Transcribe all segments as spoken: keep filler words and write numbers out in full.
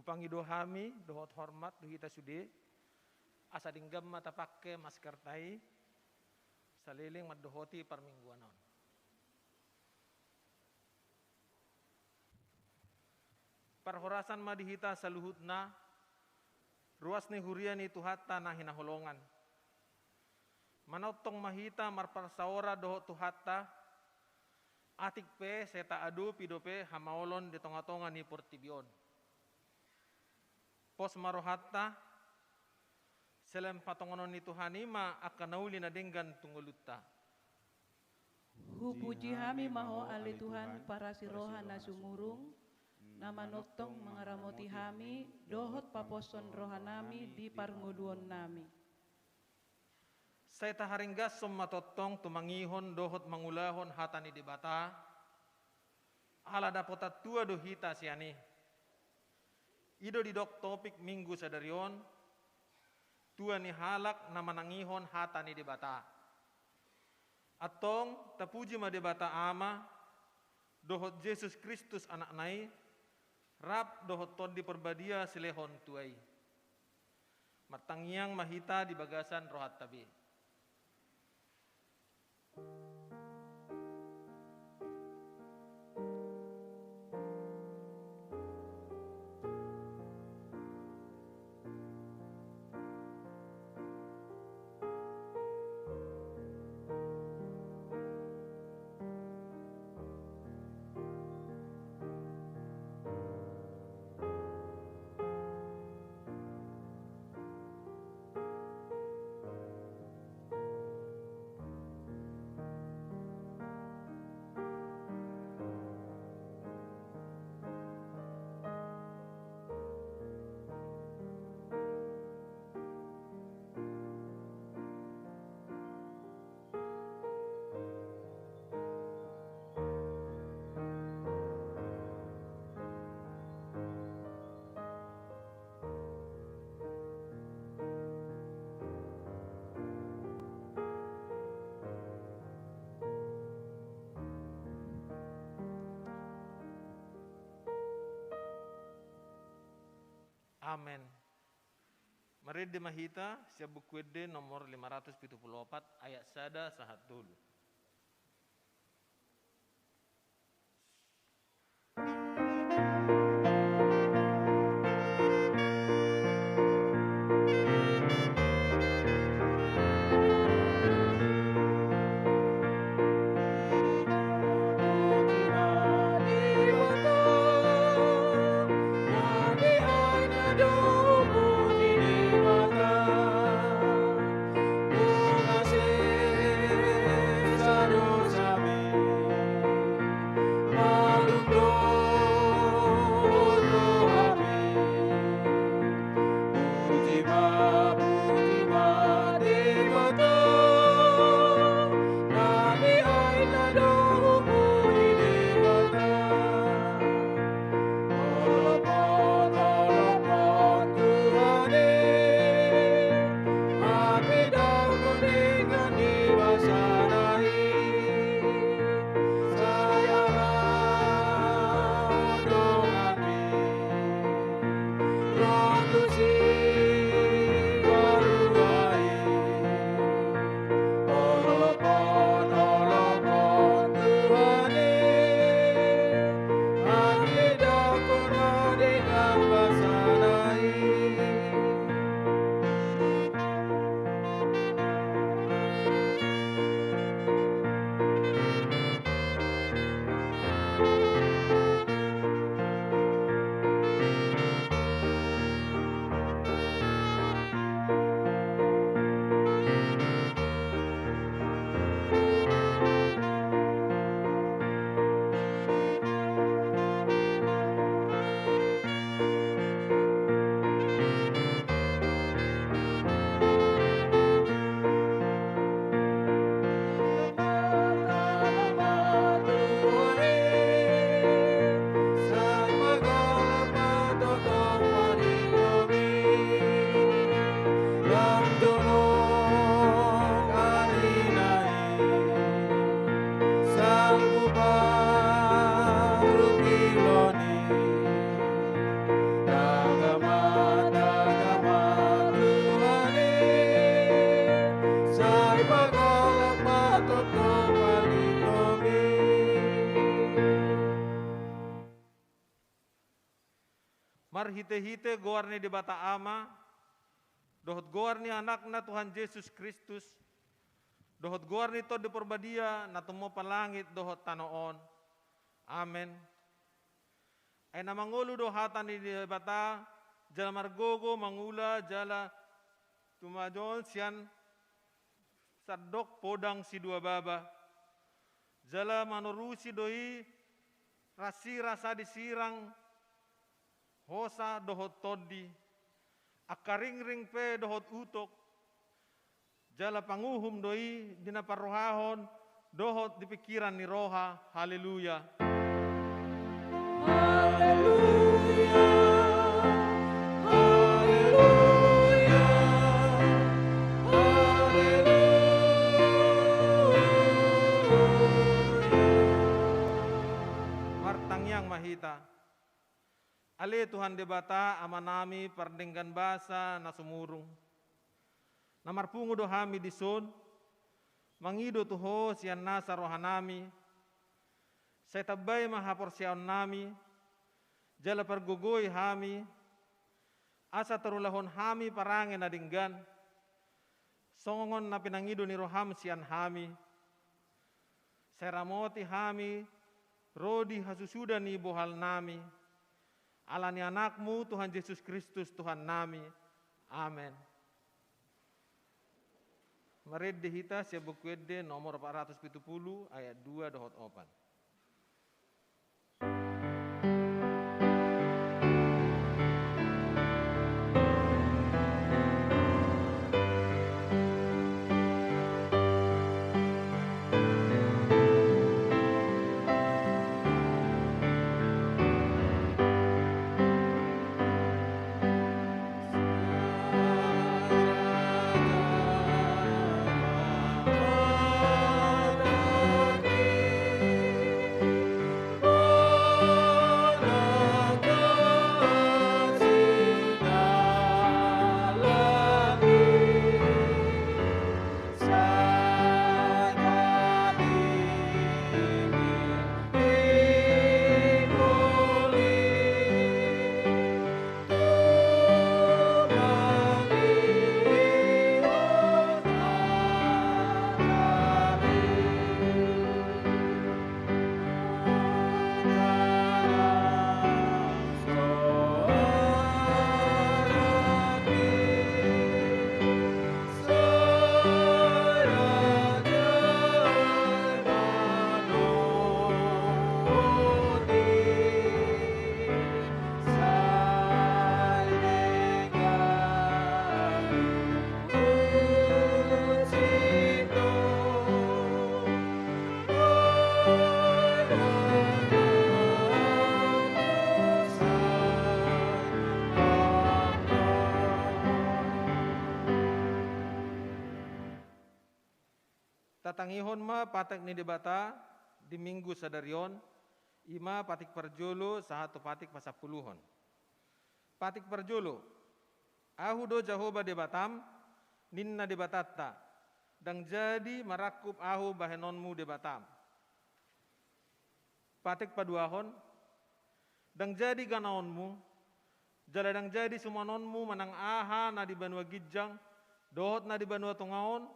Pangido hami dohot hormat do hita sude, asa denggan ma tapangke maskerta i saleleng mandohoti parmingguan on. Parhorasan ma di hita saluhutna, ruas ni huria ni Tuhanta na hinaholongan. Manongtong ma hita marparsaoran dohot Tuhanta, atik pe sai taadopi dope hamaolon di tongatonga ni portibi on. Pos ma rohanta, saleleng patongonon ni Tuhan i ma angka na uli na denggan tu ngolunta. Hupuji hami ma Ho ale Tuhan, parasi roha na sumurung, na manongtong mangaramoti hami, dohot paposhon rohanami di parngoluonnami. Sai taharinggashon ma tongtong tumangihon dohot mangulahon hata ni Debata, ala dapotan tua do hita sian i. I do didok topik Minggu sadari on, tua ni halak na manangihon hata ni Debata. Antong, tapuji ma Debata Ama, dohot Jesus Kristus Anakna i, rap dohot Tondi Parbadia silehon tua i. Martangiang ma hita di bagasan rohanta be. Amen. Marende ma hita sian Buku Ende nomor lima ratus pitu pulu opat, ayat sada sahat tolu. Marhitehite goar ni Debata Ama, dohot goar ni Anakna Tuhan Jesus Kristus, dohot goar ni Tondi Parbadia na tumompa langit dohot tano on. Amen. Ai na mangolu do hata ni Debata, jala margogo mangula jala tumajon sian sandok podang siduababa. Jala manorusi do i rasirasa di sirang hosa dohot tondi, angka ringring pe dohot utok, jala panguhum do i di na parrohahon dohot di pingkiran ni roha. Haleluya. Haleluya. Haleluya. Haleluya. Martangiang ma hita. Ale Tuhan Debata, Amanami pardenggan basa na sumurung, na marpungu do hami dison, mangido tu Ho sian nasa rohanami. Sai tambai ma haporseaonnami, jala pargogoi hami, asa tarulahon hami parange na denggan, songon na pinangido ni roham sian hami. Sai ramoti hami ro di hasusuda ni bohalnami, ala ni Anakmu Tuhan Jesus Kristus Tuhannami. Amen. Marende hita sian Buku Ende nomor empat ratus pitu puluh, ayat dua dohot opat. Tatangihon ma patik ni Debata di Minggu sadari on, i ma patik parjolo sahat tu patik pasampuluhon. Patik parjolo. Ahu do Jahowa Debatam, ninna Debatanta, ndang jadi marangkup Ahu bahenonmu Debatam. Patik paduahon. Ndang jadi ganaonmu, jala ndang jadi sumanonmu manang aha na di banua ginjang dohot na di banua tonga on,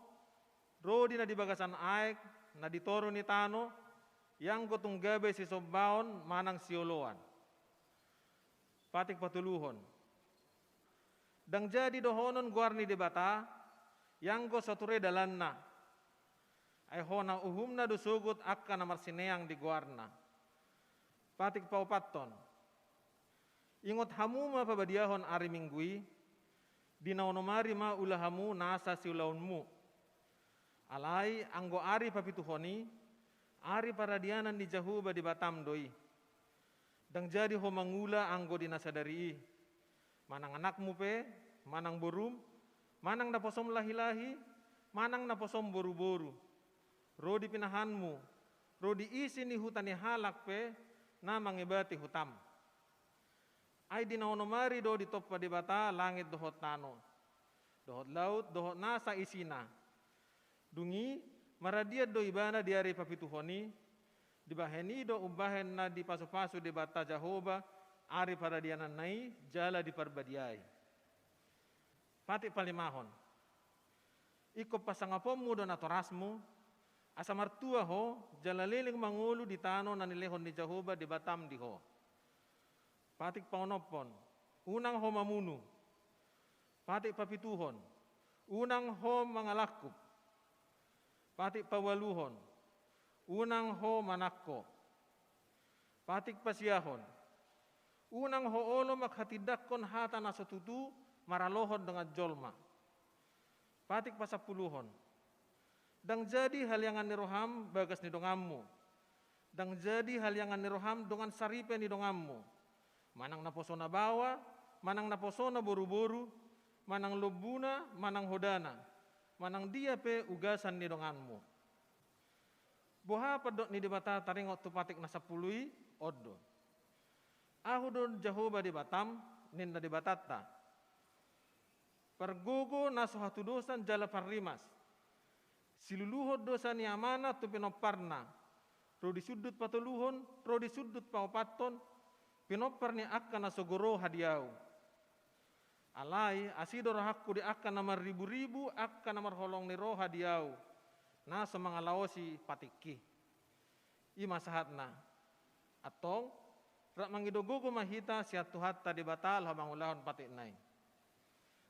ro di na di bagasan aek, na di toru ni tano, ianggo tung gabe sisombaon manang sioloan. Patik patoluhon. Ndang jadi dohonon goar ni Debata, ianggo so ture dalanna. Ai hona uhumna do sogot angka na marsineang di goarna. Patik paopathon. Ingot hamu ma pabadiahon ari Minggu i, di na onom ari ma ula hamu nasa siulaonmu. Alai anggo ari papituhon i, ari paradianan ni Jahowa Debatam do i. Ndang jadi ho mangula anggo di na sadari i, manang anakmu pe, manang borum, manang naposom lahilahi, manang naposom boruboru, ro di pinahanmu, ro di isi ni huta ni halak pe na mangebati hutam. Ai di na onom ari do ditompa Debata langit dohot tano, dohot laut, dohot nasa isina. Dung i maradian do ibana di ari papituhon i, dibahen i do umbahen na dipasupasu Debata Jahowa ari paradiananna i jala diparbadiai. Patik palimahon. Ingkon pasangaponmu do natorasmu, asa martua ho, jala leleng mangolu di tano na nilehon ni Jahowa Debatam di ho. Patik paonomhon. Unang ho mamunu. Patik papituhon. Unang ho mangalangkup. Patik paualuhon. Unang ho manangko. Patik pasiahon. Unang ho olo manghatindanghon hata na so tutu maralohon dongan jolma. Patik pasampuluhon. Ndang jadi haliangan ni roham bagas ni donganmu. Ndang jadi haliangan ni roham dongan saripe ni donganmu. Manang naposona baoa, manang naposona boruboru, manang lombuna, manang hodana, manang dia pe ugasan ni donganmu. Boha pandok ni Debata taringot tu patik na sampulu i? On do. Ahu do Jahowa Debatam, ninna Debatanta. Pargogo na so hatudosan jala parrimas. Siluluhon dosa ni amana tu pinomparna. Ro di sundut patoluhon, ro di sundut paopathon, pinompar ni angka na sogo roha di ahu. Alai, asi do rohangku di angka na marriburibu, angka na marholong ni roha di ahu, na so mangalaosi patikki. I ma sahatna. Antong, rap mangido gogo ma hita sian Tuhanta Debata laho mangulahon patikna i.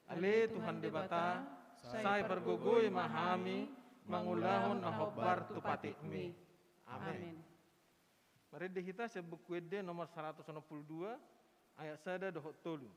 Ale Tuhan Debata, sai pargogoi ma hami mangulahon na hombar tu patikmi. Amen. Amen. Marende hita sian Buku Ende nomor saratus onom pulu dua, ayat sada dohot tolu.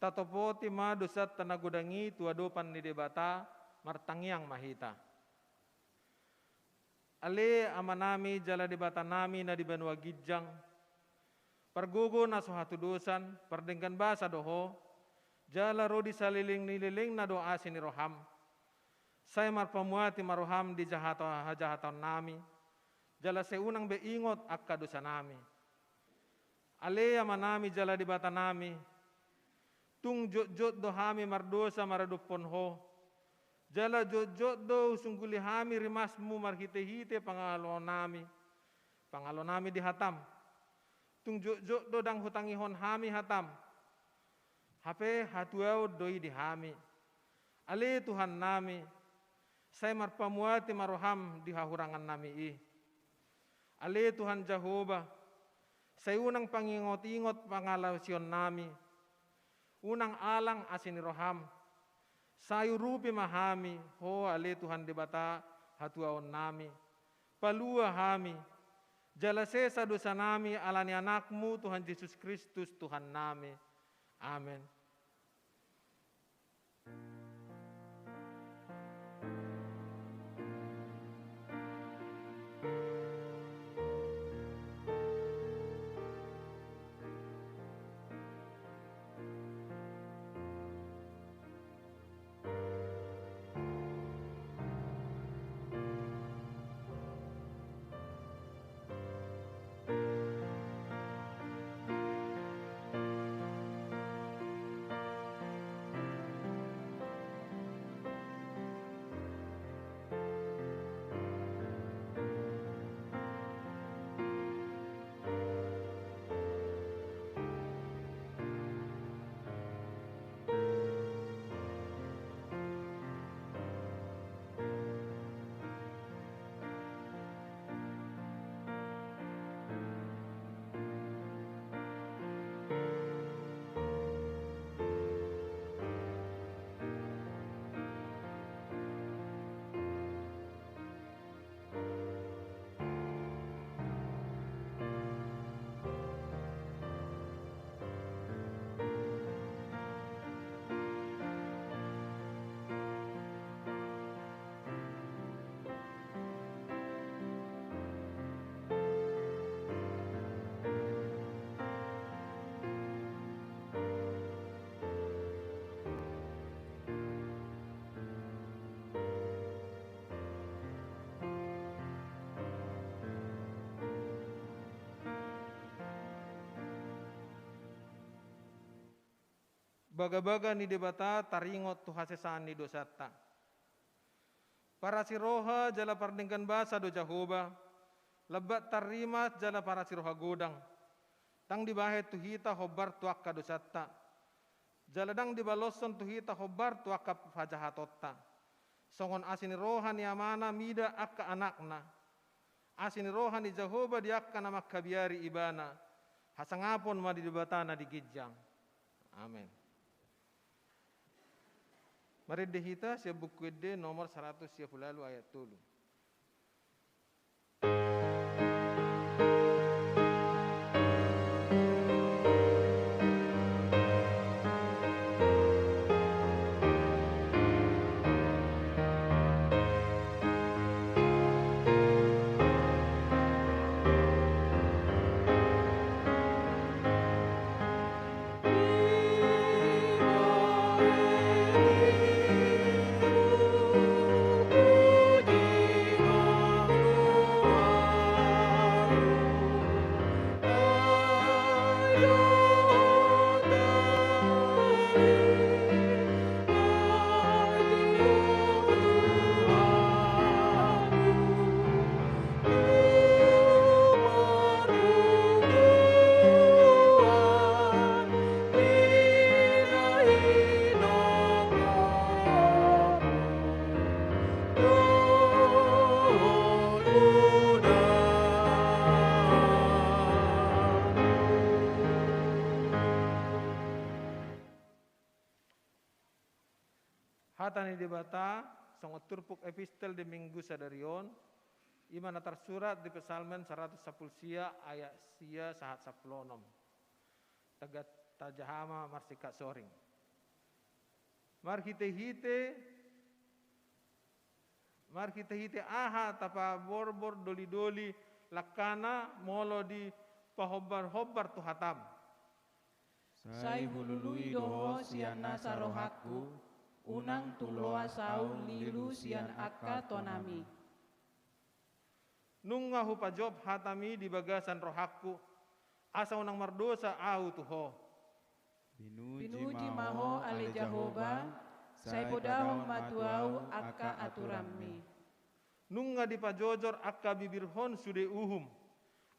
Tatopoti ma dosanta na godang i tu adopan ni Debata, martangiang ma hita. Ale Amanami jala Debatanami na di banua ginjang, pargogo na so hatudosan, pardenggan basa do Ho, jala ro di saleleng ni lelengna do asi ni roham. Sai marpamuati ma roham di jahato-, hajahatonnami, jala sai unang be ingot angka dosanami. Ale Amanami jala Debatanami, tung jotjot do hami mardosa maradophon Ho, jala jotjot do husungguli hami rimasmu marhitehite pangaloonami, pangaloonami di hatam. Tung jotjot do ndang hutangihon hami hatam, hape hatuaon do i di hami. Ale Tuhannami, sai marpamuati ma roham di hahurangannami i. Ale Tuhan Jahowa, sai unang pangingotingot pangalaosionnami, unang alang asi ni roham, sai urupi ma hami Ho ale Tuhan Debata hatuaonnami, palua hami, jala sesa dosanami ala ni Anakmu Tuhan Jesus Kristus Tuhannami. Amen. Bagabaga ni Debata taringot tu hasesaan ni dosanta. Parasi roha jala pardenggan basa do Jahowa, lambat tarrimas jala parasi roha godang. Ndang dibahen tu hita hombar tu angka dosanta, jala ndang dibaloshon tu hita hombar tu angka hajahatonta. Songon asi ni roha ni amana mida angka anakna, asi ni roha ni Jahowa di angka na mangkabiari ibana. Hasangapon ma di Debata na di ginjang. Amen. Marende hita sian Buku Ende nomor saratus sia pulu ualu ayat tolu. Hata ni Debata songon turpuk epistel di Minggu sadari on, i ma na tarsurat di Psalmen saratus sampulu sia ayat sia sahat sampulu onom. Taga-, tajaha ma marsingkat soring. Marhitehite, marhitehite aha tapaborbor dolidoli langkana molo dipahombarhombar tu hatam? Sai hulului do Ho sian nasa rohangku, unang tu loas ahu lilu sian angka tonami. Nunga hupajop hatami di bagasan rohangku, asa unang mardosa ahu tu Ho. Pinuji ma Ho ale Jahowa, sai podahon ma tu ahu angka aturanmi. Nunga dipajojor angka bibirhon sude uhum,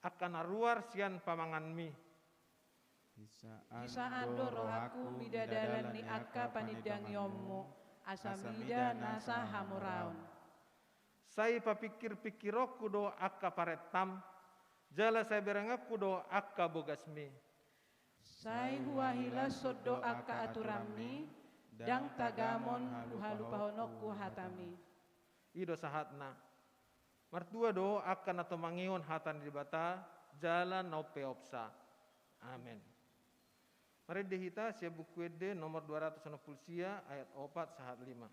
angka na ruar sian pamanganmi. Hisaan do rohangku mida dalan ni angka panindangionmu, asa mida nasa hamoraon. Sai papingkirpingkironku do angka parentam, jala sai berengonku do angka bogasmi. Sai huhilashon do angka aturanmi, ndang tagamon huhalupahononku hatami. I do sahatna. Martua do angka na tumangihon hata ni Debata, jala na umpeopsa. Amen. Marende hita sian Buku Ende nomor dua ratus onom pulu sia ayat opat sahat lima.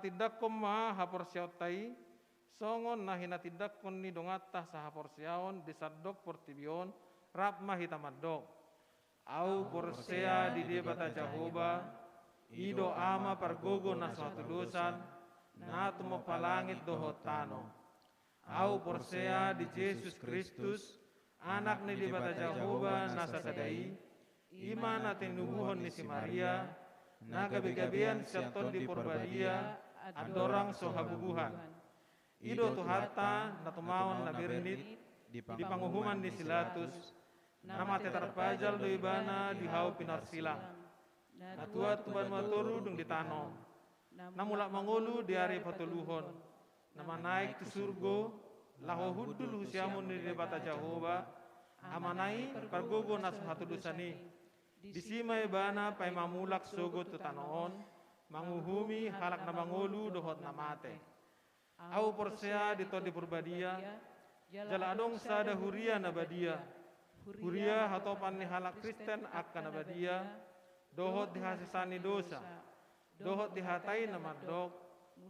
Tindangkon ma haporseaonta i, songon na hinatindangkon ni donganta sahaporseaon di sandok portibi on, rap ma hita mandok. Ahu porsea di Debata Jahowa, i do Ama pargogo na so hatudosan, na tumompa langit dohot tano. Ahu porsea di Jesus Kristus, Anak ni Debata Jahowa na sasada i, i ma na tinubuhon ni si Maria, na gabegabean sian Tondi Porbadia, andorang so habubuhan. I do Tuhanta na tumaon na bernit di panguhuman ni si Latus, na mate tarpajal do ibana di hau pinarsilang. Na tuat tu banua toru dung di tano. Na mulak mangolu di ari patoluhon. Na manaek tu surgo, laho hundul hu siamun ni Debata Jahowa, Amana i pargogo na so hatudosan i. Disi ma ibana paima mulak sogot tu tano on, manguhumi halak na mangolu dohot na mate. Ahu porsea di Tondi Porbadia, jala adong sada huria na badia. Huria hatopan ni halak Kristen angka na badia, dohot di hasesaan ni dosa, dohot di hata i na mandok,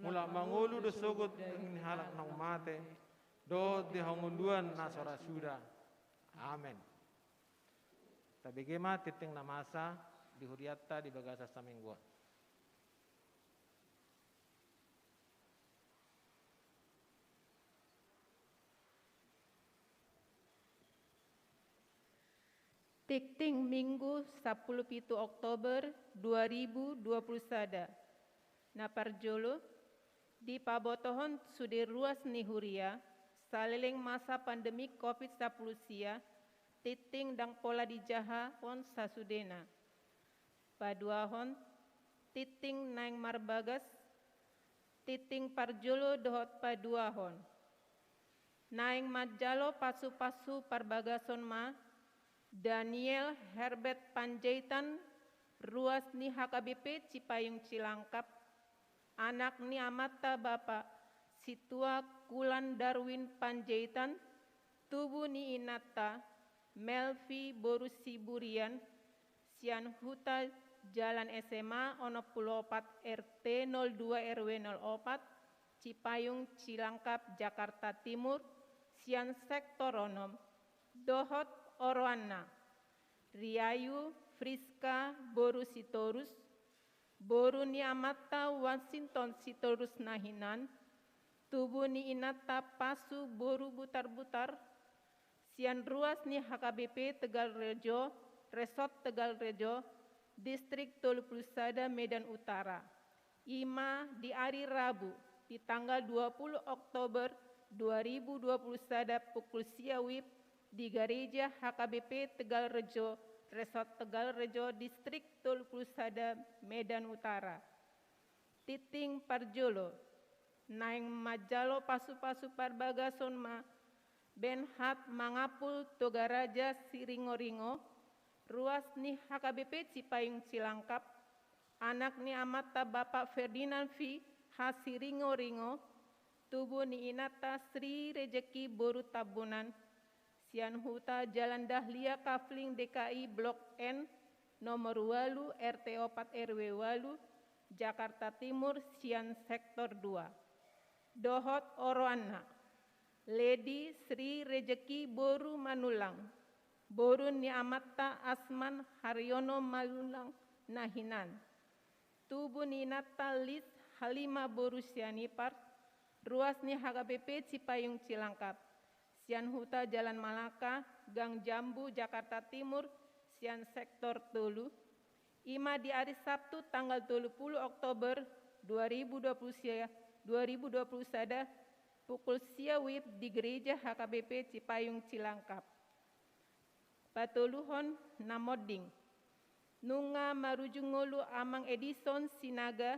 mulak mangolu do sogot daging ni halak naung mate, dohot di hangoluan na so ra suda. Amen. Tabege ma tingting na masa di hurianta di bagasan saminggu on. Tingting Minggu sampulu pitu Oktober dua ribu dua puluh sada. Na parjolo, dipabotohon sude ruas ni huria, saleleng masa pandemi covid sampulu sia, tingting ndang pola dijahahon sasudena. Paduahon, tingting naeng marbagas, tingting parjolo dohot paduahon. Naeng manjalo pasupasu parbagason ma, Daniel Herbert Panjaitan, ruas ni H K B P Cipayung Cilangkap, anak ni amanta bapa, Situa Kulan Darwin Panjaitan, tubu ni inanta, Melvi boru Siburian, sian huta Jalan S M A onom pulu opat R T nol dua R W nol opat, Cipayung Cilangkap, Jakarta Timur, sian sektor onom, dohot oroanna, Riayu Friska boru Sitorus, boru ni amanta Washington Sitorus na hinan, tubu ni inanta Pasu boru Butarbutar, sian ruas ni H K B P Tegal Rejo, Resort Tegal Rejo, Distrik tolu pulu sada Medan Utara. I ma di ari Rabu, di tanggal dua pulu Oktober dua ribu dua pulu sada pukul sia wib di Gareja H K B P Tegal Rejo, Resort Tegal Rejo, Distrik tolu pulu sada Medan Utara. Tingting parjolo, naeng manjalo pasupasu parbagason ma, Benhat Mangapul Togaraja Siringoringo, ruas ni H K B P Cipayung Cilangkap, anak ni amanta bapa Ferdinand V H Siringoringo, tubu ni inanta Sri Rejeki boru Tambunan, sian huta Jalan Dahlia Kafling D K I Blok N, nomor walu, R T opat R W walu, Jakarta Timur, sian sektor dua. Dohot oroanna, Lady Sri Rejeki boru Manullang, boru ni amanta Asman Haryono Manullang na hinan. Tubu ni inanta Lis Halima boru Sianipar, ruas ni H K B P Cipayung Cilangkap, sian huta Jalan Malaka, Gang Jambu, Jakarta Timur, sian sektor tolu. I ma di ari Sabtu tanggal tolu pulu Oktober dua ribu dua pulu sia, dua ribu dua pulu sada, pukul sia wib di Gereja H K B P Cipayung Cilangkap. Patoluhon na monding. Nunga marujung ngolu Amang Edison Sinaga,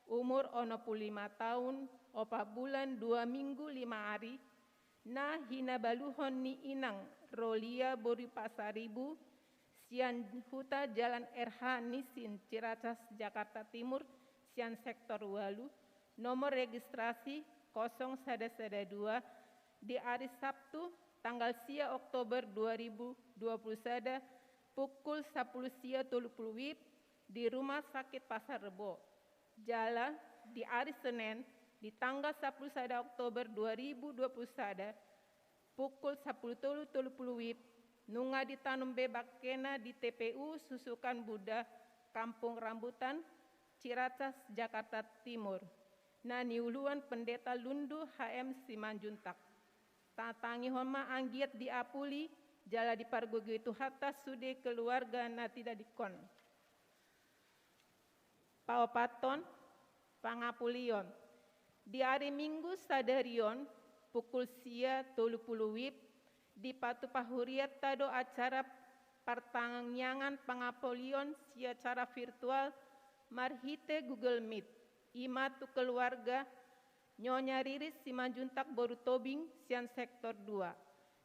umur onom pulu lima taon, opat bulan, dua minggu, lima ari, na hinabaluhon ni inang Rolia boru Pasaribu, sian huta Jalan R H Nisin Ciracas Jakarta Timur, sian sektor walu, nomor registrasi kosong sada sada dua, di ari Sabtu tanggal sia Oktober dua ribu dua puluh sada pukul sampulu sia tolu pulu wib di Rumah Sakit Pasar Rebo. Jala di ari Senen, di tanggal sampulu sada Oktober dua ribu dua puluh sada, pukul sampulu tolu tolu pulu WIB, nunga ditanom be bangkena di T P U Susukan Buddha, Kampung Rambutan, Ciracas, Jakarta Timur, na niuluan Pendeta Lundu H M Simanjuntak. Tatangihon ma anggiat diapuli jala dipargogoi Tuhanta sude keluarga na tinadingkon. Paopathon, pangapulion. Di ari Minggu sadari on, pukul sia tolu pulu WIB, dipatupa hurianta do acara partangiangan pangapulion sian acara virtual marhite Google Meet, i ma tu keluarga Nyonya Riris Simanjuntak boru Tobing sian sektor dua.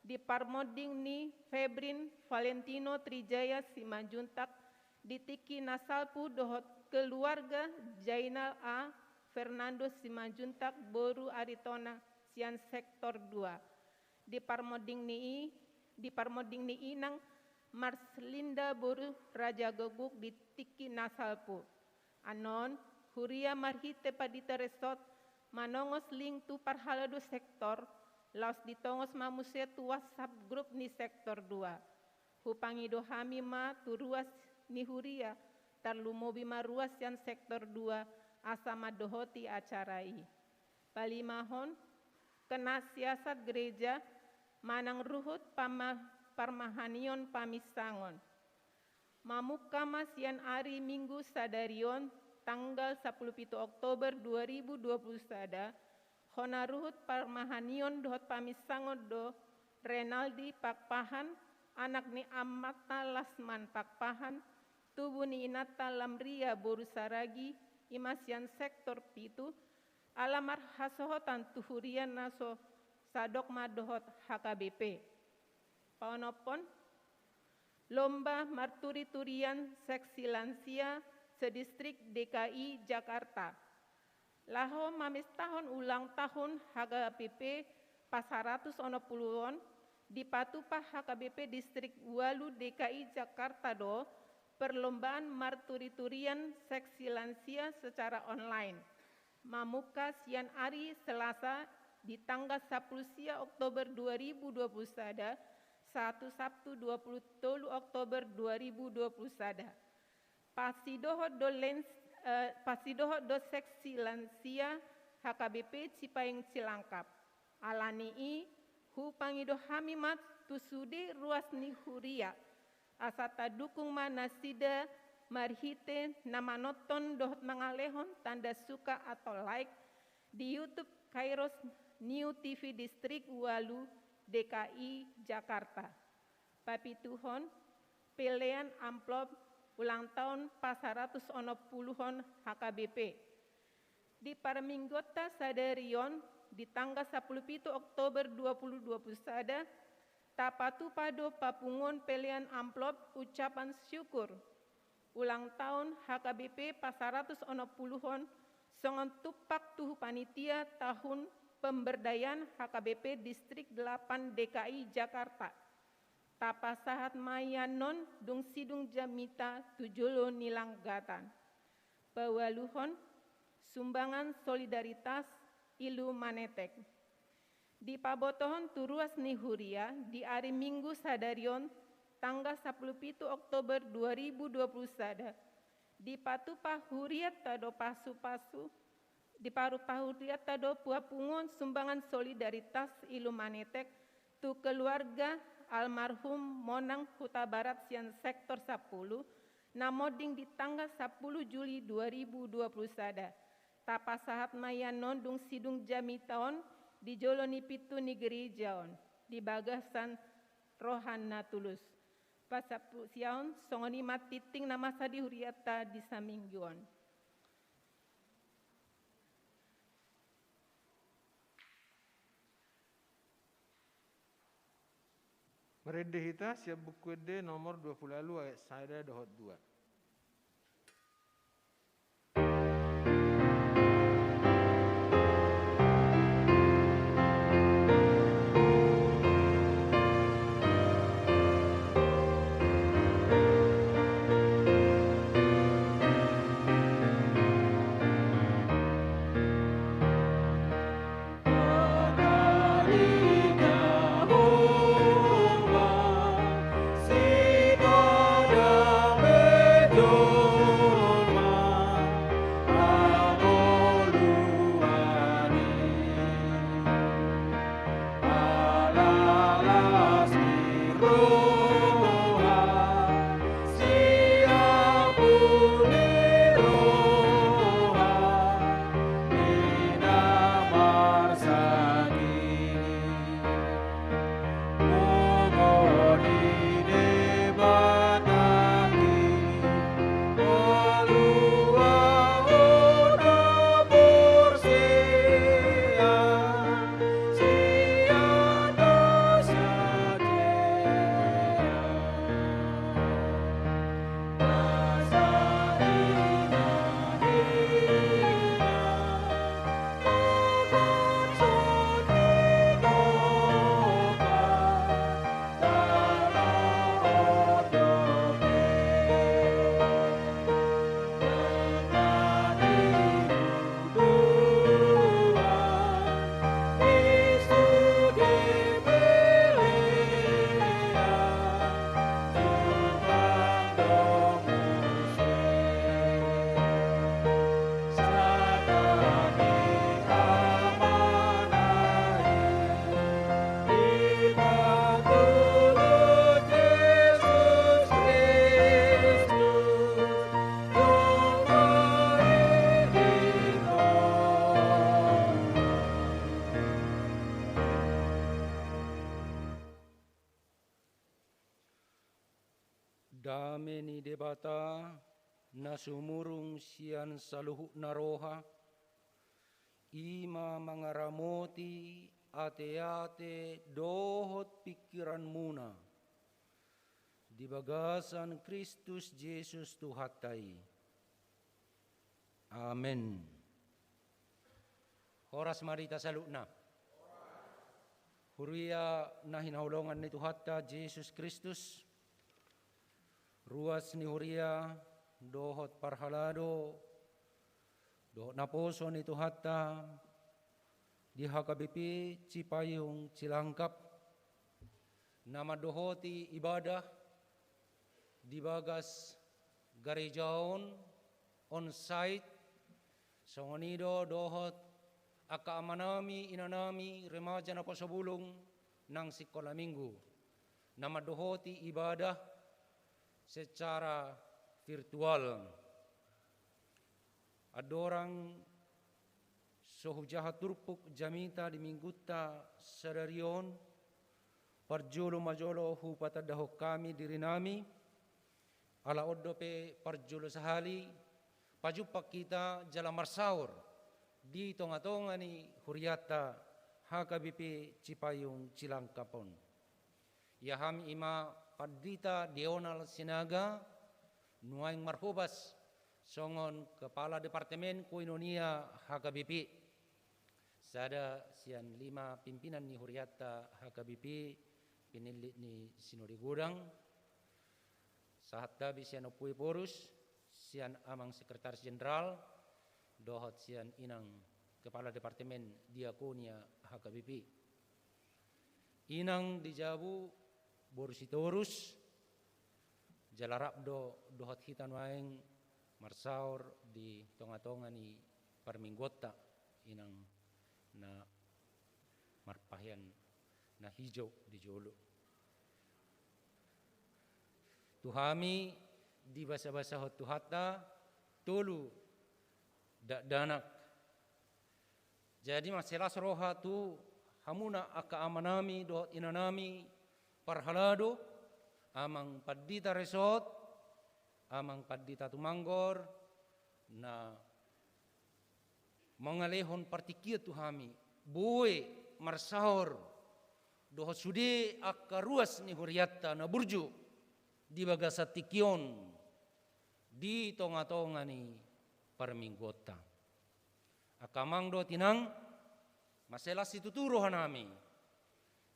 Di parmonding ni Febrin Valentino Trijaya Simanjuntak di tingki na salpu dohot keluarga Jainal A Fernando Simanjuntak boru Aritona sian sektor dua. Di parmonding ni i, di parmonding ni inang Marslinda boru Rajagogok di tingki na salpu. Annon, huria marhite Pandita Resort manongos link tu parhalado sektor, laos ditongos ma muse tu WhatsApp grup ni sektor dua. Hupangido hami ma tu ruas ni huria, tarlumobi ma ruas sian sektor dua, asa mandohoti acara i. Palimahon, kena siasat gereja manang ruhut pama-, parmahanion paminsangon. Mamungka ma sian ari Minggu sadari on, tanggal sampulu pitu Oktober dua ribu dua puluh sada, hona ruhut parmahanion dohot paminsangon do Renaldi Pakpahan, anak ni amanta Lasman Pakpahan, tubu ni inanta Lamria boru Saragi, i ma sian sektor pitu, ala marhasohotan tu huria na so sadok ma dohot H K B P. Paonomhon, lomba marturi-turian seksi lansia sedistrik D K I Jakarta. Laho mamestahon ulang tahun H K B P pasaratus onom pulu on, dipatupa H K B P Distrik ualu D K I Jakarta do perlombaan marturi-turian seksi lansia secara online. Mamungka sian ari Selasa di tanggal sampulu sia Oktober dua ribu dua puluh sada, sahat tu Sabtu dua pulu tolu Oktober dua ribu dua puluh sada. Pasidohot do lens-, eh, pasidohot do seksi lansia H K B P Cipaing Cilangkap. Ala ni i, hupangido hami ma tu sude ruas ni huria, asa tadukung ma nasida marhite na manonton dohot mangalehon tanda suka atau like di YouTube Kairos New T V Distrik ualu D K I Jakarta. Papituhon, pelean amplop ulang tahun pasaratus onom puluhon H K B P. Di parmingguonta sadari on, di tanggal sampulu pitu Oktober dua pulu dua pulu sada, tapatupa do papunguon pelean amplop ucapan syukur ulang tahun H K B P pasaratus onom puluhon, songon tumpak tu panitia tahun pemberdayaan H K B P Distrik delapan D K I Jakarta. Tapasahat ma i annon dung sidung jamita tu jolo ni langgatan. Paualuhon, sumbangan solidaritas Illumanetek. Dipabotohon tu ruas ni huria di ari Minggu sadari on, tanggal sampulu pitu Oktober dua ribu dua puluh sada, dipatupa hurianta do pasu-pasu, dipatupa hurianta do papunguon sumbangan solidaritas Illumanetek tu keluarga almarhum Monang Hutabarat sian sektor sampulu, na monding di tanggal sampulu Juli dua ribu dua puluh sada. Tapasahat ma i annon dung sidung jamita on di jolo ni pintu ni gereja on, di bagasan roha na tulus. Pasahat sian on, songon i ma tingting na masa di hurianta di saminggu on. Marende hita sian Buku Ende nomor dua pulu ualu ayat sada dohot dua. Dame ni Debata, na sumurung sian saluhutna roha, i ma mangaramoti ateate dohot pingkiranmuna di bagasan Kristus Jesus Tuhanta i. Amen. Horas ma di hita saluhutna. Huria na hinaholongan ni Tuhanta Jesus Kristus, ruas ni huria dohot parhalado dohot naposo ni Tuhanta di H K B P Cipayung Cilangkap, na mandohoti ibadah di bagas gareja on, on site, songon i do dohot angka amanami, inanami, remaja naposo bulung nang sikola minggu, na mandohoti ibadah secara virtual. Andorang so hujaha turpuk jamita di minggunta sadari on, parjolo ma jolo hupatandahon hami dirinami, ala on dope parjolo sahali pajumpang hita jala marsaor di tongatonga ni hurianta H K B P Cipayung Cilangkap on. Ia hami i ma Pandita Deonal Sinaga, nuaeng marhobas songon Kepala Departemen Koinonia H K B P, sada sian lima pimpinan ni hurianta H K B P, pinillit ni Sinode Godang, sahat tabi sian Ompu Ephorus, sian Amang Sekretaris Jenderal, dohot sian Inang Kepala Departemen Diakonia H K B P. Inang di jabu, boru Sitorus, jala rap do dohot hita nuaeng marsaor di tongatonga ni parmingguonta, Inang na marpahean na hijau di jolo. Tu hami dibasabasahon Tuhanta tolu dakdanak. Jadi mansai las roha tu hamuna angka amanami dohot inanami parhalado, Amang Pandita Resot, Amang Pandita Tumanggor, na mangalehon partingkian tu hami, boi marsaor dohot sude angka ruas ni hurianta na burju di bagasan tingki on, di tongatonga ni parmingguonta. Angka amang dohot inang, mansai las situtu rohanami,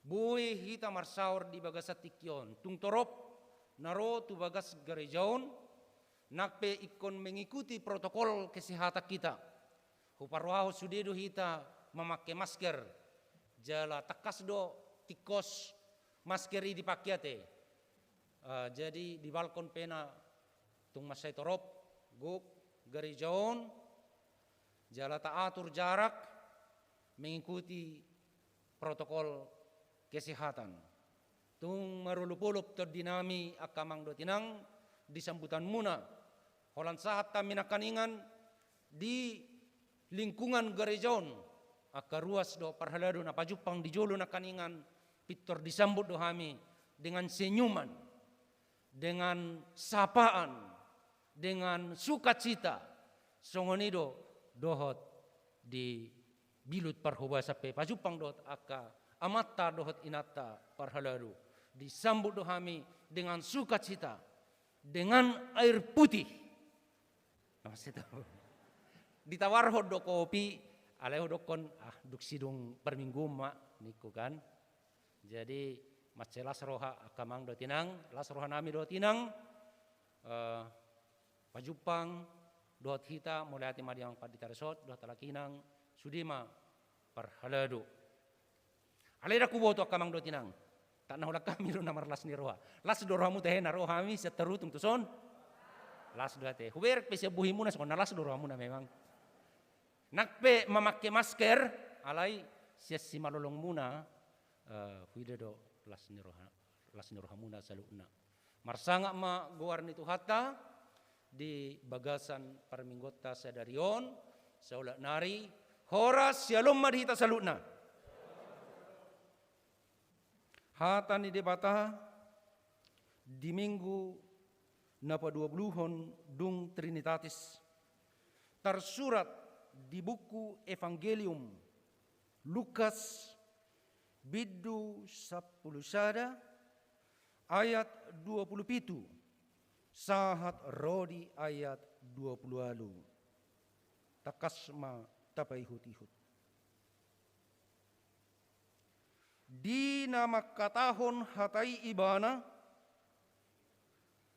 boi hita marsaor di bagasan tingki on, tung torop na ro tu bagas gareja on, nang pe ingkon mengikuti protokol kesehatan hita. Huparrohahon sude do hita mamake masker, jala tangkas do tingkos masker i dipake ate. Ah, jadi di balkon pe na tung mansai torop gok gareja on, jala taatur jarak mengikuti protokol kesehatan. Tung marolopolop tondinami angka amang dohot inang di sambutanmuna, holan sahat hami nangkaningan di lingkungan gareja on, angka ruas dohot parhalado na pajumpang di jolo nangkaningan, pintor disambut do hami dengan senyuman, dengan sapaan, dengan sukacita. Songon i do dohot di bilut parhobasan pe, pajumpang dohot angka amanta dohot inanta parhalado, disambut do hami dengan sukacita, dengan air putih. Na mansai tu, ditawarhon do kopi, alai hudokkon, ah, dung sidung parmingguon ma ningku kan. Jadi mansai las roha angka amang dohot inang, las rohanami dohot inang, eh, pajumpang dohot hita, mauliate ma di Amang Pandita Resot dohot halak inang, sude ma parhalado. Alai ndang huboto angka amang dohot inang, tak na holan hami do na marlas ni roha. Las do rohamu tahe na ro hami sian Tarutung tuson? Las do ate. Huberek pe sian bohimuna songon na las do rohamuna memang. Nang pe mamake masker, alai sian simalolongmuna, eh, huida do las ni roha, las ni rohamuna saluhutna. Marsangap ma goar ni Tuhanta di bagasan parmingguonta sadari on, saulak nari, horas, syalom ma di hita saluhutna. Hata ni Debata di Minggu na paduapuluhon dung Trinitatis, tarsurat di buku Evangelium Lukas, bindu sampulu sada, ayat dua pulu pitu, sahat ro di ayat dua pulu ualu. Tangkas ma tapaihut-ihut. Di na mangkatahon hata i ibana,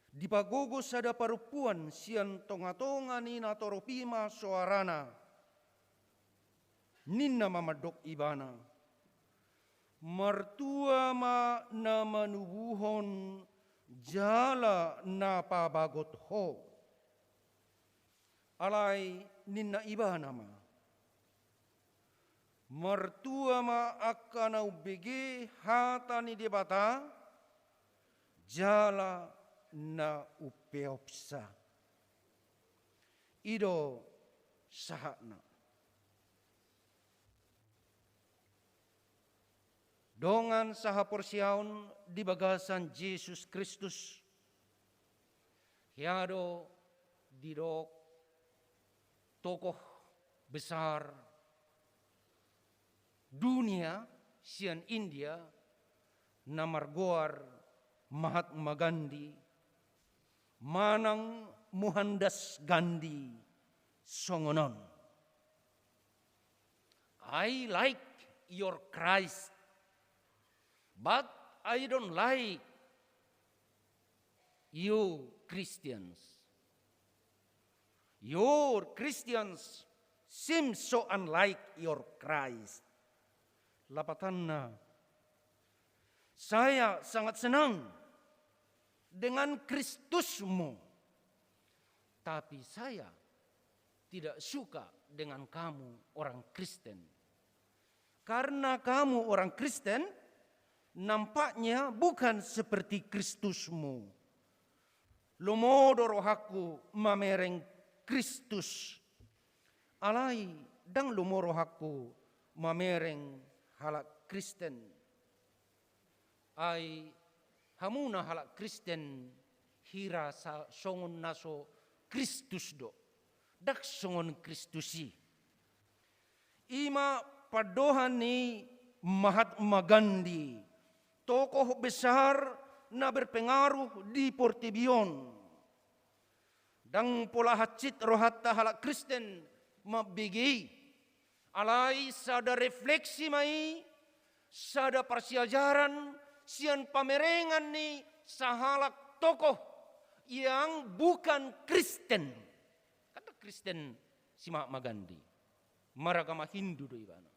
dipagogo sada parompuan sian tonga-tonga ni natorop i ma soarana. Ninna ma mandok ibana: Martua ma na manubuhon jala na pabagot ho. Alai ninna ibana ma: Martua ma angka na umbege hata ni Debata jala na umpeopsa. I do sahatna. Dongan sahaporseaon di bagasan Jesus Kristus, hea do didok tokoh besar dunia sian India na margoar Mahatma Gandhi manang Mohandas Gandhi songon on: I like your Christ, but I don't like you Christians. Your Christians seem so unlike your Christ. Lapatanna, saya sangat senang dengan Kristusmu, tapi saya tidak suka dengan kamu orang Kristen. Karena kamu orang Kristen, nampaknya bukan seperti Kristusmu. Lomo do rohangku mamereng Kristus. Alai ndang lomo rohangku mamereng halak Kristen. Ai hamuna halak Kristen hira sa-, songon na so Kristus do. Ndang songon Kristus i. I ma pandohan ni Mahatma Gandhi, tokoh besar na berpengaruh di portibi on. Ndang pola hansit rohanta halak Kristen mambege i. Alai sada refleksi ma i, sada parsiajaran sian pamerengan ni sahalak tokoh yang bukan Kristen. Kan ndang Kristen si Mahatma Gandhi. Maragama Hindu do ibana.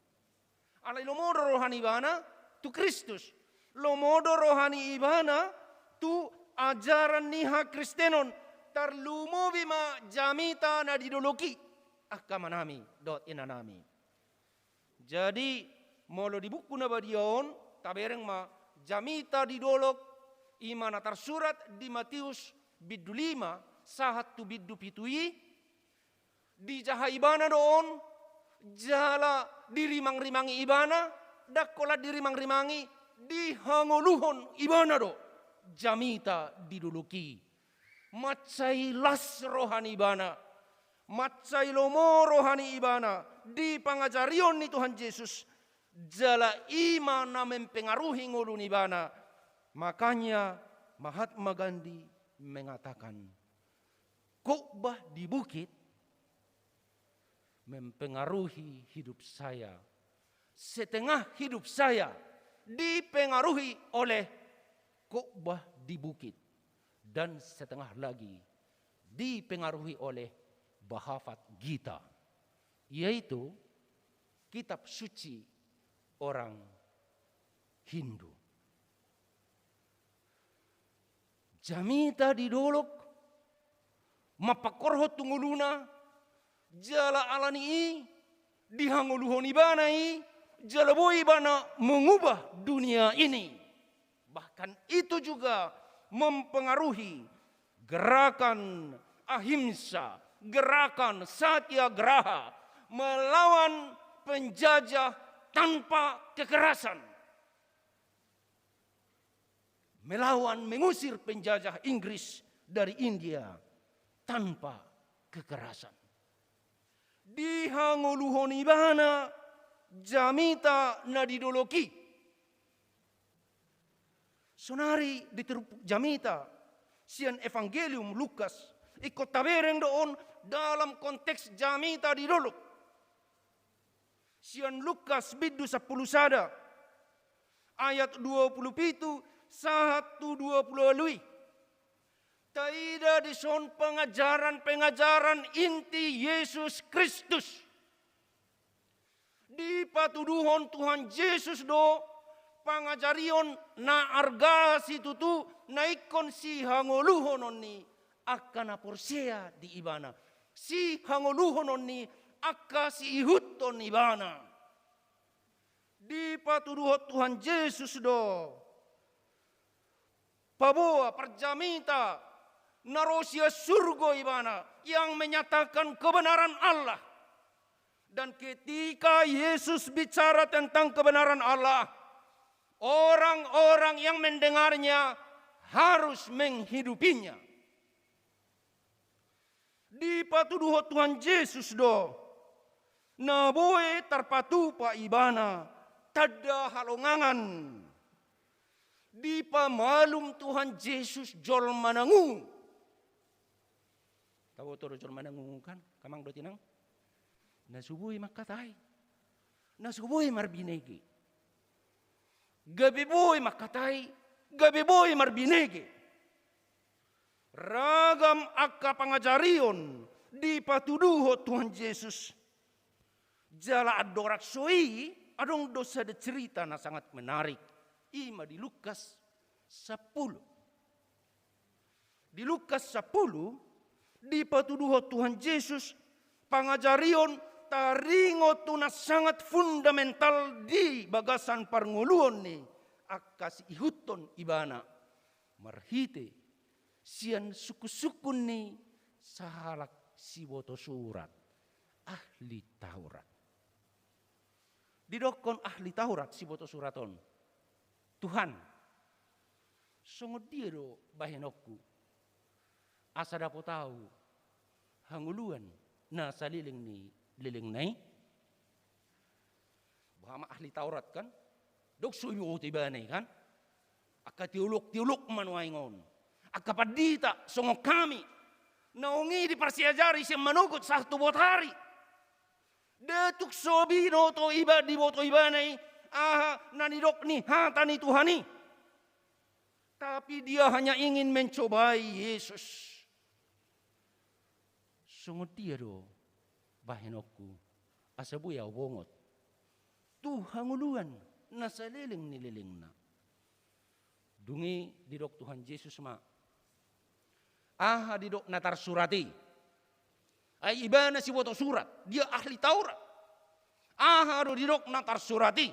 Alai lomo do roha ni ibana tu Kristus. Lomo do roha ni ibana tu ajaran ni hakristenon. Tarlumobi ma jamita na di dolok i. Angka amanami dohot inanami. Jadi, molo di buku na badia on, tabereng ma jamita di dolok, i ma na tarsurat di Matius bindu lima, sahat tu bindu pitu i, dijaha ibana do on, jala dirimang-rimangi ibana, ndang holan dirimang-rimangi, dihangoluhon ibana do jamita di dolok i. Mansai las roha ni ibana, mansai lomo roha ni ibana di pangajarion ni Tuhan Jesus, jala i ma na mempengaruhi ngolu ni ibana. Makanya Mahatma Gandhi mengatakan, khotbah di bukit mempengaruhi hidup saya. Setengah hidup saya dipengaruhi oleh khotbah di bukit, dan setengah lagi dipengaruhi oleh Bhagavad Gita, yaitu kitab suci orang Hindu. Jamita di dolok, mampangkorhon tu ngoluna, jala alani i dihangoluhon ibana i, jala boi ibana mengubah dunia ini. Bahkan itu juga mempengaruhi gerakan ahimsa, gerakan satyagraha, melawan penjajah tanpa kekerasan. Melawan, mengusir penjajah Inggris dari India tanpa kekerasan. Dihangoluhon ibana jamita na di dolok i. Sonari di turpuk jamita sian Evangelium Lukas, ingkon tabereng do on dalam konteks jamita di dolok. Sian Lukas bindu sampulu sada, ayat dua pulu pitu sahat tu dua pulu ualu i. Taida dison pengajaran-pengajaran inti Jesus Kristus. Dipatuduhon Tuhan Jesus do pangajarion na arga situtu na ingkon sihangoluhonon ni angka na porsea di ibana. Sihangoluhonon ni angka siihuthon ibana. Dipatuduhon Tuhan Jesus do paboa parjamita na ro sian surgo ibana yang menyatakan kebenaran Allah. Dan ketika Yesus bicara tentang kebenaran Allah, orang-orang yang mendengarnya harus menghidupinya. Dipatuduhon Tuhan Jesus do na boi tarpatupa ibana tanda halongangan. Dipamalum Tuhan Jesus jolma na ngungu. Taboto do jolma na ngungu kan, amang dohot inang? Na so boi mangkatai, na so boi marbinege. Gabe boi mangkatai, gabe boi marbinege. Ragam angka pangajarion dipatuduhon Tuhan Jesus. Jala andorang so i, adong do sada cerita na sangat menarik. I ma di Lukas sampulu. Di Lukas sampulu, dipatuduhon Tuhan Jesus pangajarion taringot tu na sangat fundamental di bagasan parngoluon ni angka siihuthon ibana marhite sian sungkunsungkun ni sahalak siboto surat, ahli Taurat. Didokkon ahli Taurat siboto surat on, "Tuhan, songon dia do bahenonku asa dapot ahu hangoluan na saleleng ni lelengna i?" Boha ma ahli Taurat kan? Dok so iboto ibana i kan? Angka teolog-teolog ma nuaeng on. Angka pandita songon hami. Naung i diparsiajari sian manogot sahat tu botari. Nda tuk so binoto iba, diboto ibana i aha na nidok ni hata ni Tuhan i. Tapi dia hanya ingin mencobai Yesus. Songon dia do bahenonku asa boi ahu bongot tu hangoluan na saleleng ni lelengna? Dung i didok Tuhan Jesus ma, aha didok na tarsurat i? Ai ibana siboto surat, dia ahli Taurat. Aha do didok na tarsurat i?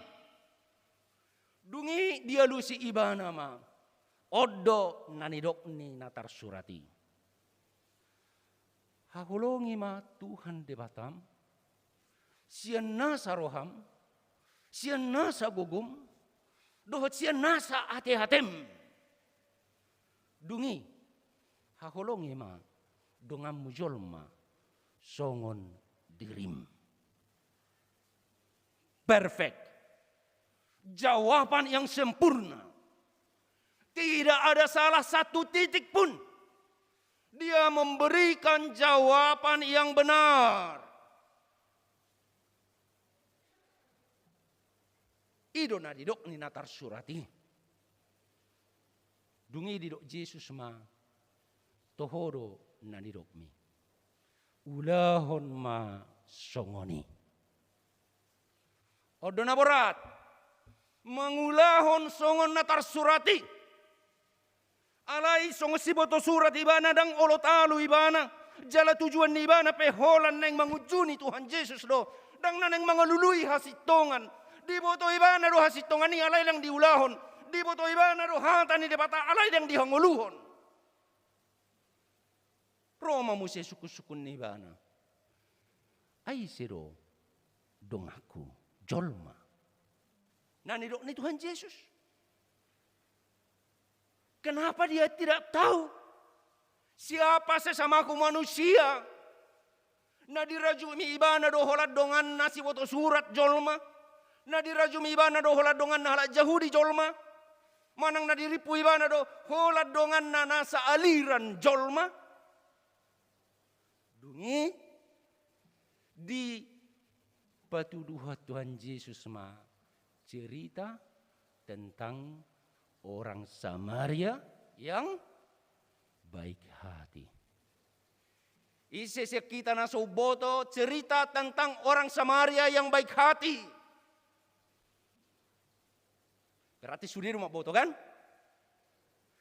Dung i dialusi ibana ma, on do na nidok ni na tarsurat i. Haholongi ma Tuhan Debatam sian nasa roham, sian nasa gogom, dohot sian nasa ateatem. Dung i haholongi ma donganmu jolma songon dirim. Perfect. Jawaban yang sempurna. Tidak ada salah satu titik pun. Dia memberikan jawaban yang benar. I do na didok ni na tarsurat i. Dung i didok Jesus ma, toho do na nidokmi. Ulahon ma songon i. On do na borat. Mangulahon songon na tarsurat i. Alai songon siboto surat ibana, ndang olo talu ibana. Jala tujuan ni ibana pe holan naeng mangunjuni Tuhan Jesus do. Ndang na naeng mangalului hasintongan. Diboto ibana do hasintongan i alai ndang diulahon. Diboto ibana do hata ni Debata alai ndang dihangoluhon. Ro ma muse sungkunsungkun ni ibana. Ai ise do donganku jolma na nidok ni Tuhan Jesus? Kenapa dia tidak tahu? Siapa sesamaku manusia? Na dirajumi ibana do holan donganna siboto surat jolma, na dirajumi ibana do holan donganna halak Jahudi jolma, manang na dirimpu ibana do holan donganna na saaliran jolma. Dung i dipatuduhon Tuhan Jesus ma cerita tentang orang Samaria yang baik hati. Ise sian hita na so umboto cerita tentang orang Samaria yang baik hati? Berarti sude do umboto, kan?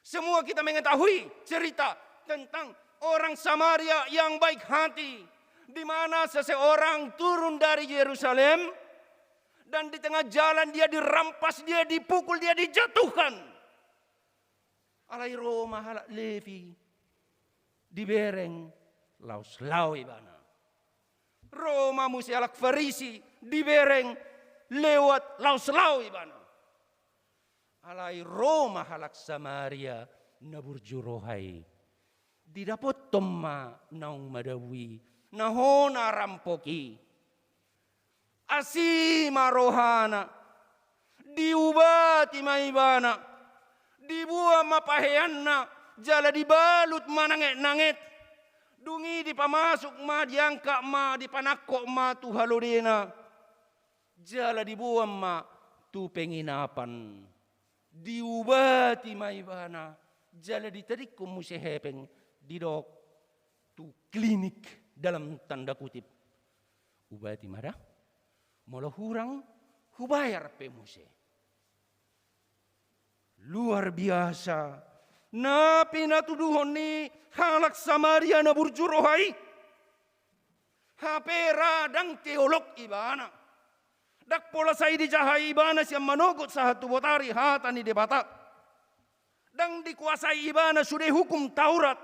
Semua kita mengetahui cerita tentang orang Samaria yang baik hati, di mana seseorang turun dari Yerusalem dan di tengah jalan dia dirampas, dia dipukul, dia dijatuhkan. Alai ro ma halak Levi, dibereng, laos lao ibana. Ro ma muse halak Farisi, dibereng, lewat, laos lao ibana. Alai ro ma halak Samaria na burju roha i, didapothon ma naung madabu i, na hona rampok i. Asi ma rohana, diubati ma ibana, dibuan ma paheanna, jala dibalut ma nanget-nanget. Dung i dipamasuk ma, diangkat ma, dipanangkok ma tu halodena, jala diboan ma tu penginapan. Diubati ma ibana, jala ditadingkon muse hepeng, didok tu klinik, dalam tanda kutip. Ubati ma da, molo hurang hubayar pe muse. Luar biasa na pinatuduhon ni halak Samaria na burju roha i. Hape ra ndang teolog ibana. Ndang pola sai dijahai ibana sian manogot sahat tu botari hata ni Debata. Ndang dikuasai ibana sude hukum Taurat.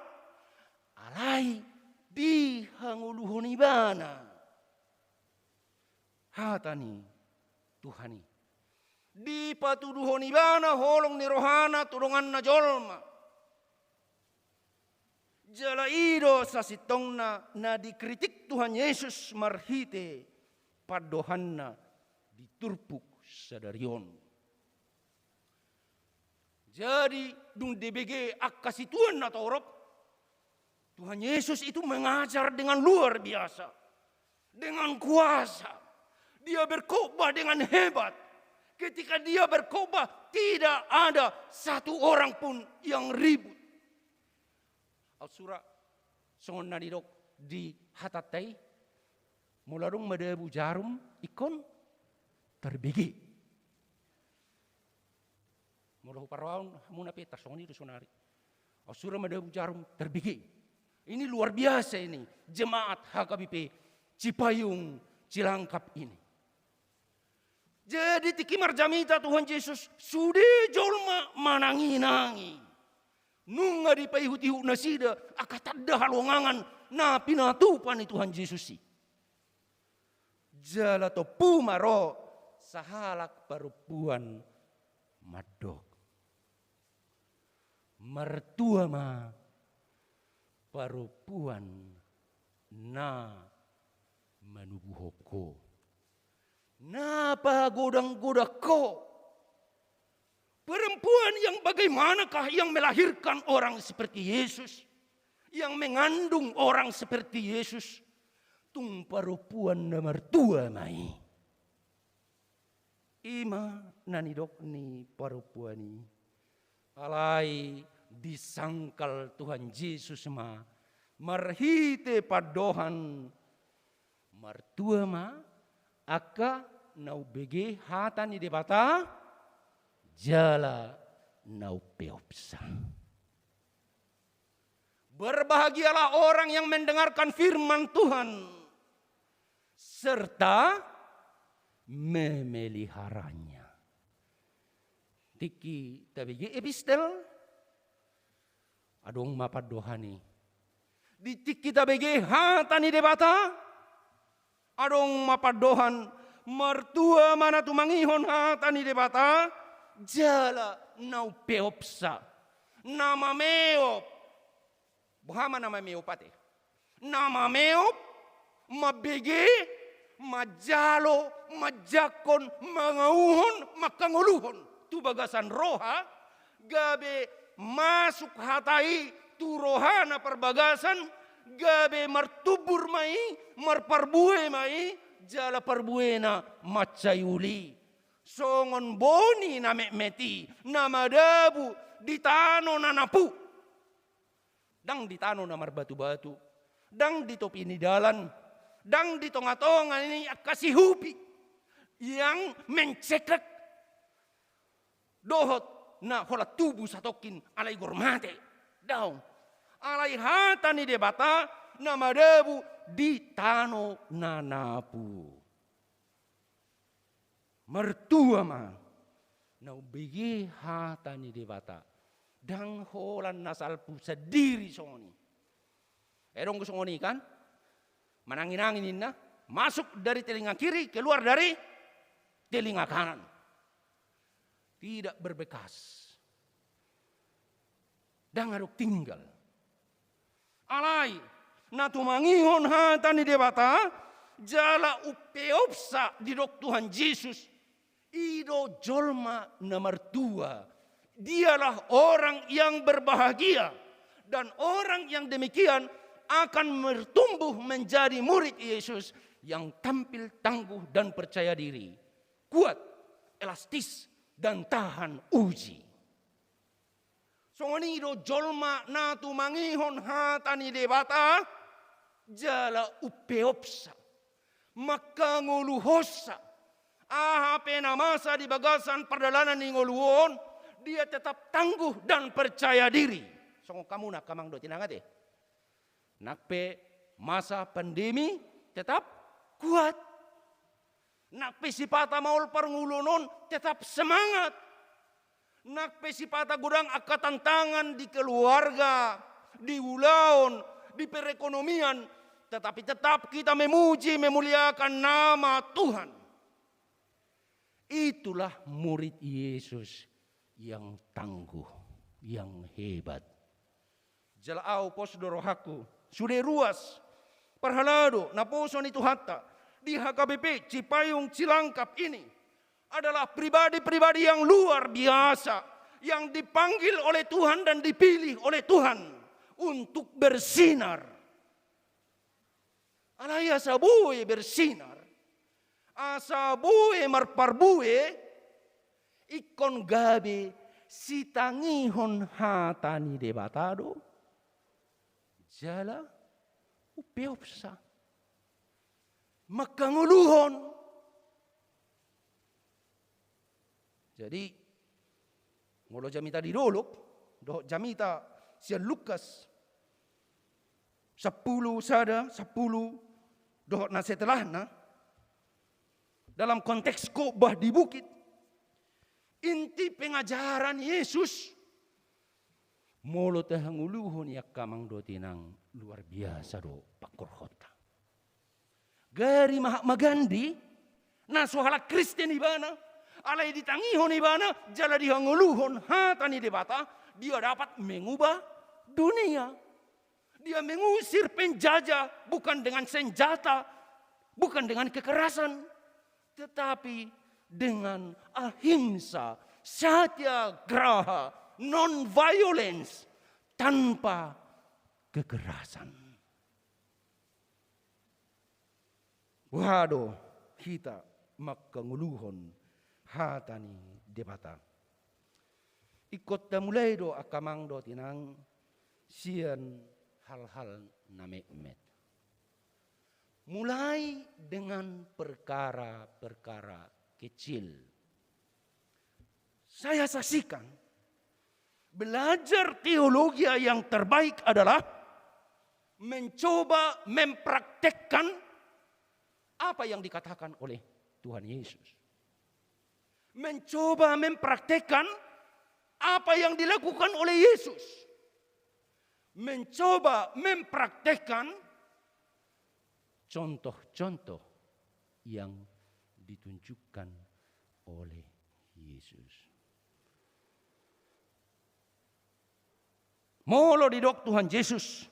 Alai dihangoluhon ibana hata ni Tuhan i. Dipatuduhon ibana holong ni rohana tu donganna jolma. Jala i do sasintongna na dikritik Tuhan Jesus marhite pandohanna di turpuk sadari on. Jadi, dung dibege angka situan na torop, Tuhan Yesus itu mengajar dengan luar biasa, dengan kuasa. Dia berkhotbah dengan hebat. Ketika dia berkhotbah, tidak ada satu orang pun yang ribut. Au sura songon na nidok di hatanta i, molo adong madabu jarum ingkon tarbege. Molo huparrohahon hamuna pe tarsongon i do sonari. Au sura madabu jarum tarbege. Ini luar biasa ini, jemaat H K B P Cipayung Cilangkap ini. Jadi tingki marjamita Tuhan Jesus, sude jolma manangi-nangi. Nunga dipaihut-ihut nasida angka tanda halongangan na pinatupa ni Tuhan Jesus i. Jala tompu ma ro sahalak parompuan mandok, martua ma parompuan na manubuhon ho, na pagodang-godang ho. Perempuan yang bagaimanakah yang melahirkan orang seperti Yesus, yang mengandung orang seperti Yesus? Tung parompuan na martua ma i. I ma na nidok ni parompuan i. Alai disangkal Tuhan Jesus ma marhite pandohan, martua ma angka na umbege hata ni Debata jala na umpeopsa. Berbahagialah orang yang mendengarkan firman Tuhan serta memeliharanya. Tingki tabege epistel, adong ma pandohan i. Di tingki tabege hata ni Debata, adong ma pandohan, martua ma na tumangihon hata ni Debata jala na umpeopsa, na mameop. Boha ma na mameop ate? Na mameop, mambege, manjalo, manjangkon, mangauhon, mangkangoluhon tu bagasan roha, gabe masuk hata i tu rohana parbagasan, gabe martumbur ma i, marparbue ma i, jala parbuena mansai uli. Songon boni na metmet i, na madabu di tano na napu. Ndang di tano na marbatu-batu, ndang di topi ni dalan, ndang di tonga-tonga ni angka sihupi yang mencekek dohot na holan tubu satongkin ala igor mate. Daong. Alai hata ni Debata na madabu di tano na napu. Martua ma na umbege hata ni Debata. Ndang holan na salpu sandiri songon i. Adong do songon i kan? Manangin-angin ninna, masuk dari telinga kiri, keluar dari telinga kanan. Tidak berbekas. Ndang adong tinggal. Alai na tumangihon hata ni Debata, jala umpeopsa didok Tuhan Jesus, i do jolma na martua. Dialah orang yang berbahagia, dan orang yang demikian akan bertumbuh menjadi murid Yesus yang tampil tangguh dan percaya diri, kuat, elastis, dan tahan uji. Songon i do jolma na tumangihon hata ni Debata, jala umpeopsa, mangkangoluhonsa. Aha pe na masa di bagasan pardalanan ni ngolu on, dia tetap tangguh dan percaya diri. Songon hamu na angka amang dohot inang ate. Nang pe masa pandemi, tetap kuat. Nang pe sipata maol parngoluon on, tetap semangat. Nang pe sipata godang angka tantangan di keluarga, di ulaon, di perekonomian, tetapi tetap kita memuji, memuliakan nama Tuhan. Itulah murid Yesus yang tangguh, yang hebat. Jala ahu pos do rohangku, sude ruas parhalado naposo ni Tuhanta di H K B P Cipayung Cilangkap ini adalah pribadi-pribadi yang luar biasa, yang dipanggil oleh Tuhan dan dipilih oleh Tuhan untuk bersinar. Alai asa boi bersinar, asa boi marparbue, ingkon gabe sitangihon hata ni Debata do, jala umpeopsa, mangkangoluhon. Jadi, molo jamita di dolok, dohot jamita sian Lukas, sampulu sada, sampulu, dohot na setelahna, dalam konteks khotbah di bukit, inti pengajaran Yesus, molo tahangoluhon i angka amang dohot inang, luar biasa do pangkorhonta. Gari Mahatma Gandhi, na so halak Kristen ibana, alai ditangihon ibana, jala dihangoluhon hata ni Debata, dia dapat mengubah dunia. Dia mengusir penjajah bukan dengan senjata, bukan dengan kekerasan, tetapi dengan ahimsa, satyagraha, non-violence, tanpa kekerasan. Boha do hita mangkangoluhon hata ni Debata. Ingkon tamulai do angka amang dohot inang sian hal-hal na metmet. Mulai dengan perkara-perkara kecil. Saya saksikan, belajar teologia yang terbaik adalah mencoba mempraktekkan apa yang dikatakan oleh Tuhan Yesus. Mencoba mempraktekkan apa yang dilakukan oleh Yesus. Mencoba mempraktekkan contoh-contoh yang ditunjukkan oleh Yesus. Molo didok Tuhan Jesus,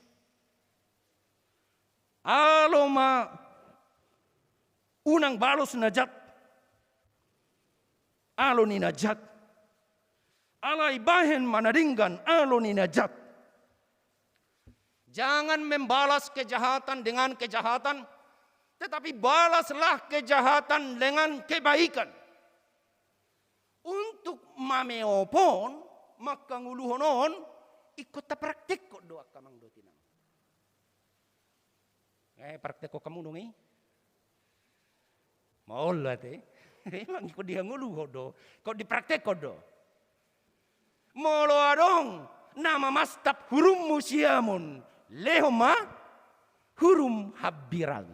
Alo ma unang balos na jat alo ni na jat. Alai bahen ma na denggan alo ni na jat. Jangan membalas kejahatan dengan kejahatan, tetapi balaslah kejahatan dengan kebaikan. Untuk mameop on, mangkangoluhon on, ingkon tapraktekhon do angka amang dohot inang. Eh, praktekhon hamu dung i? Maol ate. Emang ingkon dihangoluhon do, ingkon dipraktekhon do. Molo adong na mamastap hurummu siamun, lehon ma hurum hambirang.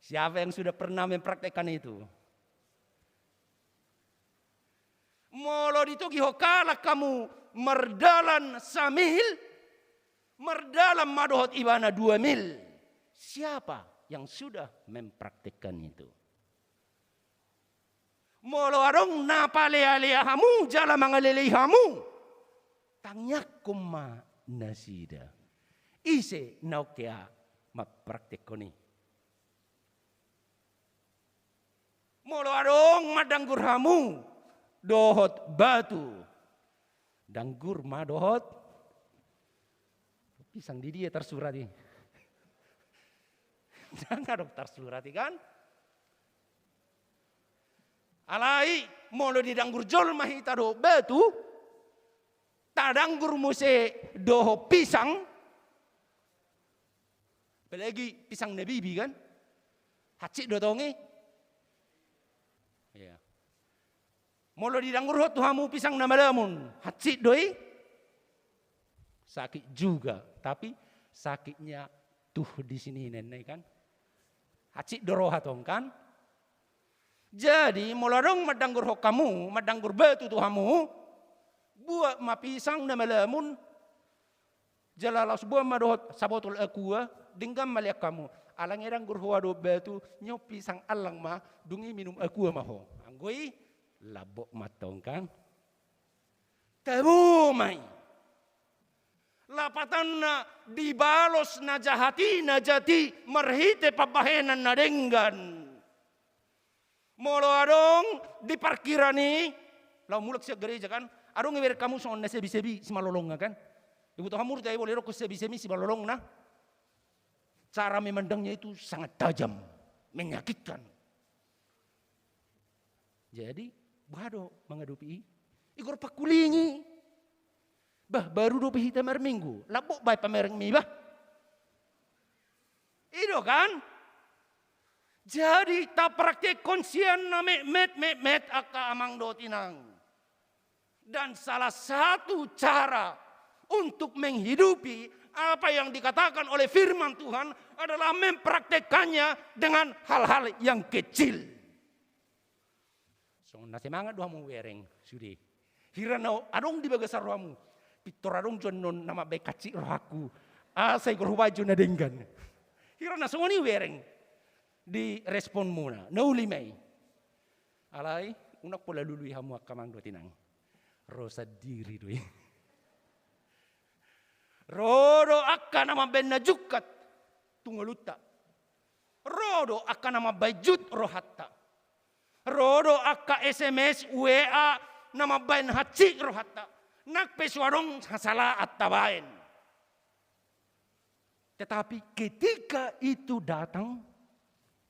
Siapa yang sudah pernah mempraktekkan itu? Molo ditogihon halak hamu mardalan samil, mardalan ma dohot ibana dua mil. Siapa yang sudah mempraktekkan itu? Molo adong na palealea hamu jala mangalelei hamu, tangiangkon ma nasida. Ise na ongkea mempraktekhon i? Molo adong mandanggur hamu dohot batu, danggur ma dohot pisang. Di dia tarsurat i? Ndang adong tarsurat i kan? Alai molo didanggur jolma hita dohot batu, tadanggur muse dohot pisang, apalagi pisang na bibi kan? Hansit do tong i? Iya. Molo didanggurhon tu hamu pisang na malamun, hansit do i? Sakit juga, tapi sakitnya tuh di sini nenai kan? Hansit do roha tong kan? Jadi molo adong mandanggurhon hamu, mandanggur batu tu hamu, buat ma pisang na malamun, jala laos buat ma dohot sabotol Aqua, denggan ma lean hamu. Alai nga danggur ho dohot batu, nyo pisang allang ma, dung i minum Aqua ma ho. Anggo i lambok ma tong kan? Tabo ma i. Lapatanna dibalos na jahat i na jat i marhite pambahenan na denggan. Molo adong di parkiran i, laho mulak sian gareja kan, adong ibereng hamu songon na sebi-sebi simalolongna kan? Iboto hamu do tahe bole dokkon sebi-sebi simalolongna? Cara memandangnya itu sangat tajam, menyakitkan. Jadi boha do mangadopi i? Igor pangkulingi. Bah, baru dope hita marminggu, lambok baen pamerengmi bah. I do kan? Jadi tapraktekhon sian na metmet-metmet angka amang dohot inang. Dan salah satu cara untuk menghidupi apa yang dikatakan oleh firman Tuhan adalah mempraktekkannya dengan hal-hal yang kecil. Songon na semangat do hamu hubereng sude. Hira na adong di bagasan rohamu, pintor adong jo annon na mambaen hansit rohangku, asa igor hubaen jo na denggan. Hira na songon i hubereng di responmuna, na uli ma i. Alai unang pola lului hamu angka amang dohot inang. Ro sandiri do i. Ro do angka na mambaen na jungkat tu ngolunta. Ro do angka na mambaen jut rohanta. Ro do angka S M S, W A na mambaen hansit rohanta. Nang pe so adong hasalahan tabaen. Tetapi ketika itu datang,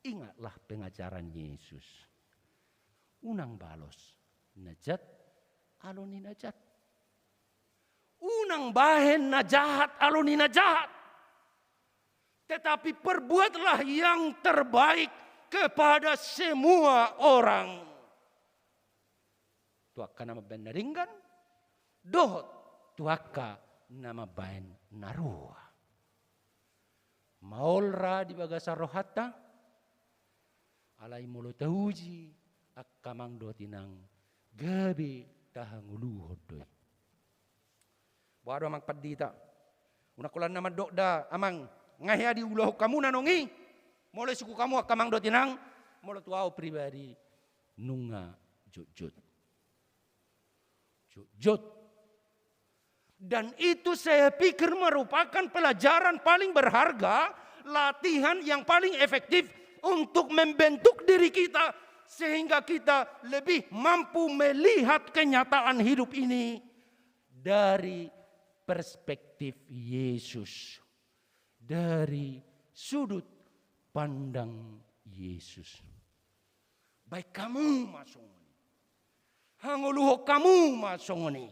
ingatlah pengajaran Yesus. Unang balos na jat alo ni na jat. Unang bahen na jahat alo ni na jahat. Tetapi perbuatlah yang terbaik kepada semua orang. Tu angka na mambaen na denggan, dohot tu angka na mambaen na roa. Maol ra di bagasan rohanta, alai molo tauji angka amang dohot inang, gabe tahangoluhon do i. Boha do amang pandita? Unang holan na mandok da amang, nga hea diulahon hamu na naung i? Molo sungkun hamu angka amang dohot inang, molo tu ahu pribadi, nunga jotjot. Jotjot. Dan itu saya pikir merupakan pelajaran paling berharga, latihan yang paling efektif untuk membentuk diri kita, sehingga kita lebih mampu melihat kenyataan hidup ini dari perspektif Yesus, dari sudut pandang Yesus. Baen hamu ma songon i. Hangoluhon hamu ma songon i.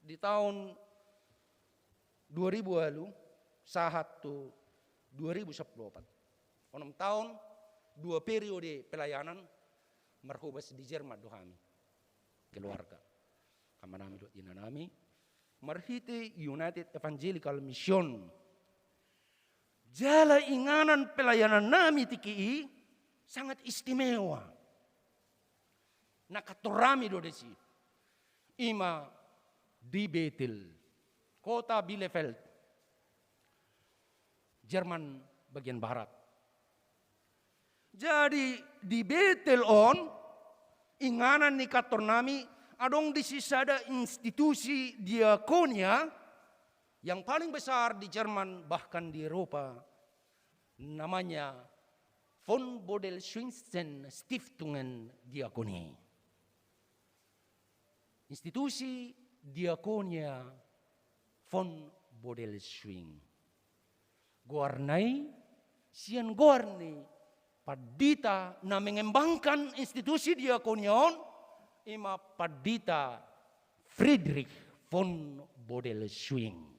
Di taon dua ribu ualu sahat tu dua ribu sampulu opat. Onom taon, dua periode pelayanan, marhobas di Jerman do hami. Keluarga. Amanami dohot inanami. Marhite United Evangelical Mission. Jala inganan pelayanannami tingki i sangat istimewa. Na kantornami do disi. I ma di Betel, kota Bielefeld, Jerman bagian barat. Jadi, di Betel on, inganan ni kantornami, adong disi sada institusi diakonia yang paling besar di Jerman, bahkan di Eropa, namanya Von Bodelschwingsen Stiftungen Diakonie. Institusi diakonia von Bodelschwingh. Goarna i, sian goar ni pandita na mengembangkan institusi diakonia on, i ma Pandita Friedrich von Bodelschwingh.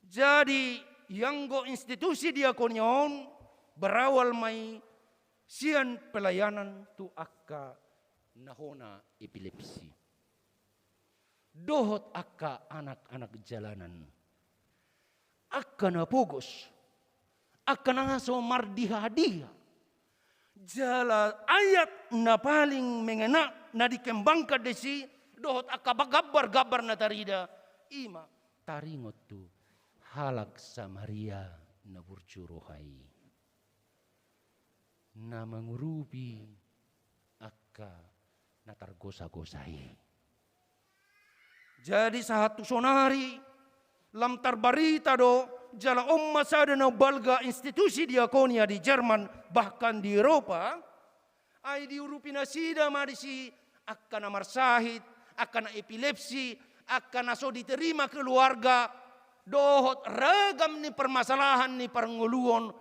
Jadi, ianggo institusi diakonia on berawal ma i sian pelayanan tu angka na hona epilepsi. Dohot angka anak-anak jalanan. Angka na pogos. Angka na so mardiha-diha. Jala ayat na paling mengena na dikembangkan disi, dohot angka gambar-gambar na tarida, i ma taringot tu halak Samaria na burju roha i. Na mangurupi angka na targosa-gosa i. Jadi sahat tu sonari, lam tarbarita do, jala on ma sada na balga institusi diakonia di Jerman, bahkan di Eropa, ai diurupi nasida ma disi angka na marsahit, angka na epilepsi, angka na so diterima keluarga, dohot ragam ni permasalahan ni parngoluon,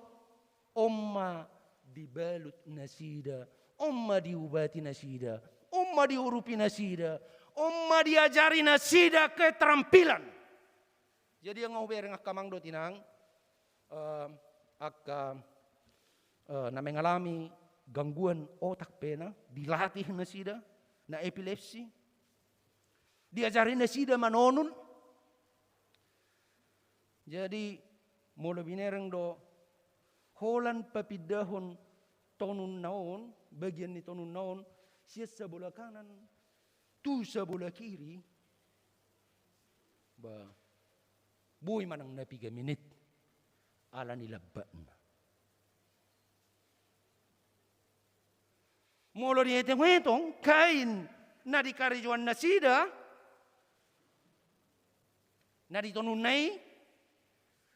on ma dibalut nasida, on ma diubati nasida, on ma diurupi nasida, on ma diajari nasida keterampilan. Jadi, anggo hubereng angka amang dohot inang, eh, angka, eh, na mengalami gangguan otak pe na dilatih nasida, na epilepsi, diajari nasida manonun. Jadi, molo binereng do holan papindahon tonunna on, bagian ni tonunna on, sian sabola kanan tu sabola kiri, ba, boi manang na piga menit, ala ni lambatna. Molo dietong-etong, kain na dikarejoan nasida, na di tonunna i,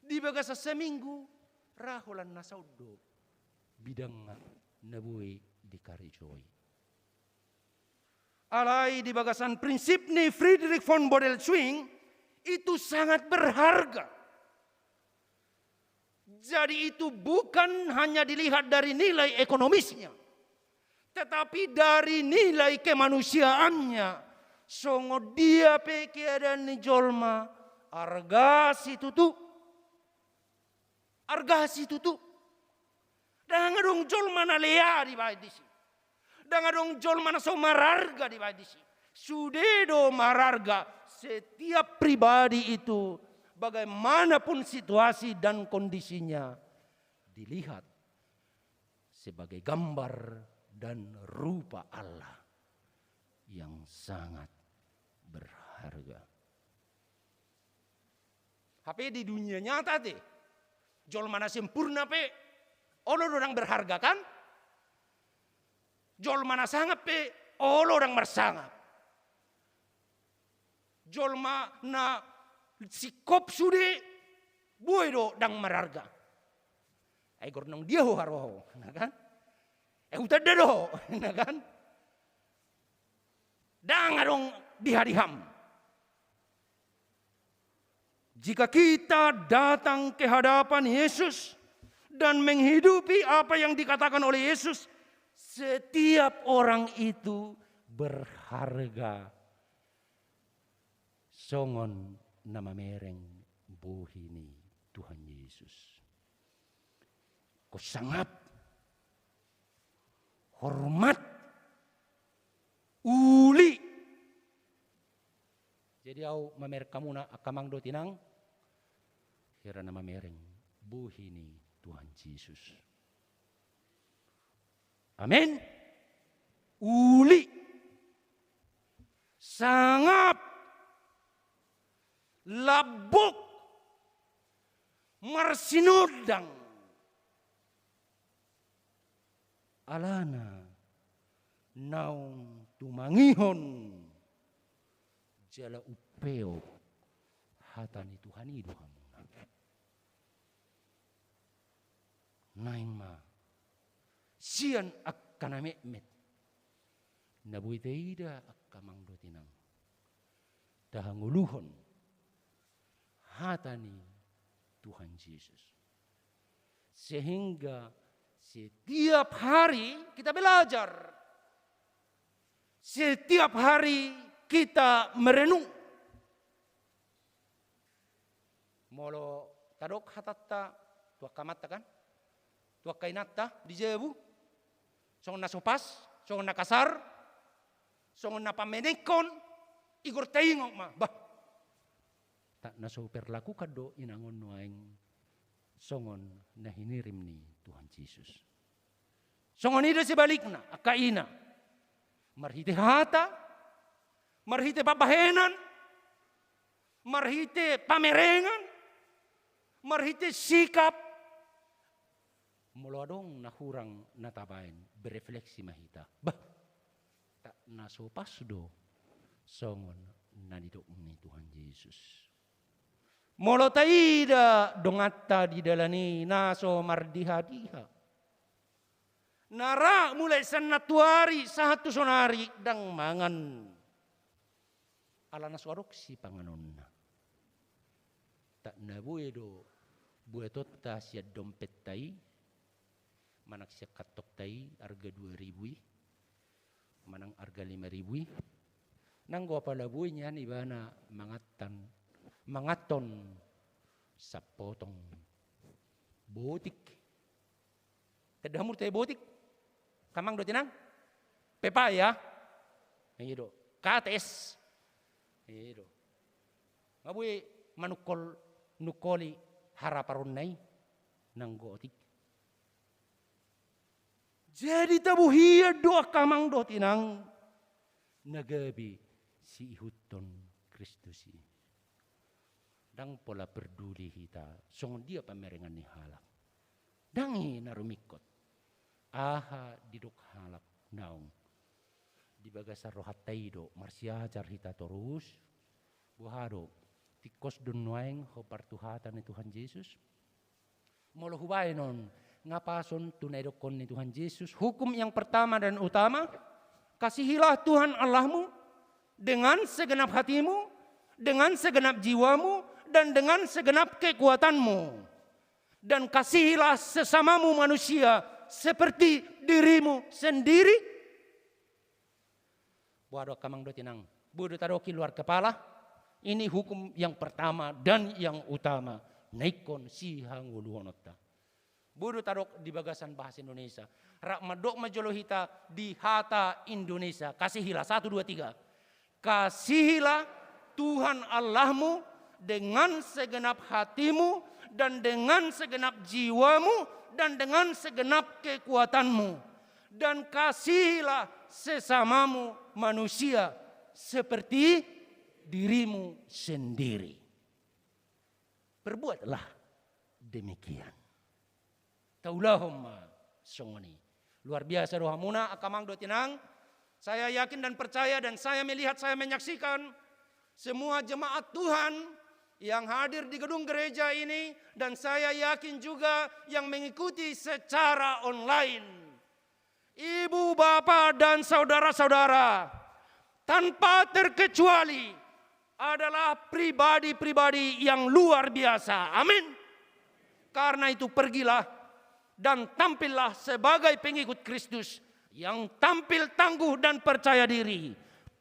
di bagasan saminggu, ra holan na saut do bidangna na boi dikarejoi. Alai di bagasan prinsip ni Friedrich von Bodelschwingh, itu sangat berharga. Jadi, itu bukan hanya dilihat dari nilai ekonomisnya, tetapi dari nilai kemanusiaannya. Songon dia pe keadaan ni jolma, arga situtu. Arga situtu. Ndang adong jolma na lea dibaen disi. Ndang adong jolma na so mararga dibaen disi. Sude do mararga. Setiap pribadi itu, bagaimanapun situasi dan kondisinya, dilihat sebagai gambar dan rupa Allah yang sangat berharga. Hape di dunia nyata te, jolma na sempurna pe, olo do ndang berharga, kan? Jolma na sangap pe, olo ndang marsangap. Jolma na singkop sude, Bue do ndang mararga. Ai gor naung dia ho haroa ho, na kan? Eh, hutanda do ho, na kan? Ndang adong di hadiaham. Jika kita datang ke hadapan Yesus dan menghidupi apa yang dikatakan oleh Yesus, setiap orang itu berharga. Songon na mamereng bohi ni Tuhan Yesus. Ingkon sangap, hormat, uli. Jadi au mamereng hamuna angka amang dohot inang, hira na mamereng bohi ni Tuhan Yesus. Amin. Uli, sangap, lambok, marsinondang. Alana naung tumangihon jala umpeop hata ni Tuhan i do hamuna. Naeng ma sian angka na metmet na boi taida angka amang dohot inang, tahangoluhon hata ni Tuhan Yesus. Sehingga setiap hari kita belajar. Setiap hari kita merenung. Molo tadok hatanta tu angka amanta kan, tu angka inanta di jabu, songon na so pas, songon na kasar, songon na pamenengkon, igor taingot ma, bah, tak na so perlakukan do inang on nuaeng songon na hinirim ni Tuhan Yesus. Songon i do sebalikna, angka ina. Marhite hata, marhite pambahenan, marhite pamerengan, marhite sikap. Molo adong na hurang na tabaen, berefleksi ma hita. Bah, tak na so pas do songon na nidok ni Tuhan Yesus. Molo taida donganta di dalan i na so mardiha-diha, na ra mulai sian nantuari sahat tu sonari ndang mangan, alana so adong sipanganonna. Tak na bue do buatonta sian dompetta i, manang sian kantongta i arga dua ribu i, manang arga lima ribu i. Nanggo apala bue nian ibana manganhon, manganhon sapotong botik. Tanda hamu do ate botik? Angka amang dohot inang? Pepaya? I do. Kates? I do. Nga boi manungkol, nungkoli haraparonna i nanggo otik. Jadi tabo hian do angka amang dohot inang na gabe siihuthon Kristus i. Ndang pola perduli hita songon dia pamerengan ni halak. Ndang i na rumingkot. Aha didok halak naung di bagasan rohanta i do marsiajar hita torus. Boha do, tingkos do nuaeng hombar tu hata ni Tuhan Jesus? Molo hubaen on, nga pas on tu na didokkon ni Tuhan Jesus, hukum yang pertama dan utama, kasihilah Tuhan Allahmu dengan segenap hatimu, dengan segenap jiwamu, dan dengan segenap kekuatanmu. Dan kasihilah sesamamu manusia seperti dirimu sendiri. Boha do angka amang dohot inang, boi do tadok i luar kepala, ini hukum yang pertama dan yang utama, na ingkon sihangoluhononta. Boi do tadok di bagasan bahasa Indonesia, rap mandok ma jolo hita di hata Indonesia, kasihilah, satu, dua, tiga. Kasihilah Tuhan Allahmu dengan segenap hatimu dan dengan segenap jiwamu dan dengan segenap kekuatanmu. Dan kasihilah sesamamu manusia seperti dirimu sendiri. Perbuatlah demikian. Taulahon ma songon i. Luar biasa do hamuna angka amang dohot inang. Saya yakin dan percaya dan saya melihat, saya menyaksikan semua jemaat Tuhan yang hadir di gedung gereja ini, dan saya yakin juga yang mengikuti secara online. Ibu, bapak, dan saudara-saudara, tanpa terkecuali adalah pribadi-pribadi yang luar biasa. Amin. Karena itu, pergilah dan tampillah sebagai pengikut Kristus yang tampil tangguh dan percaya diri,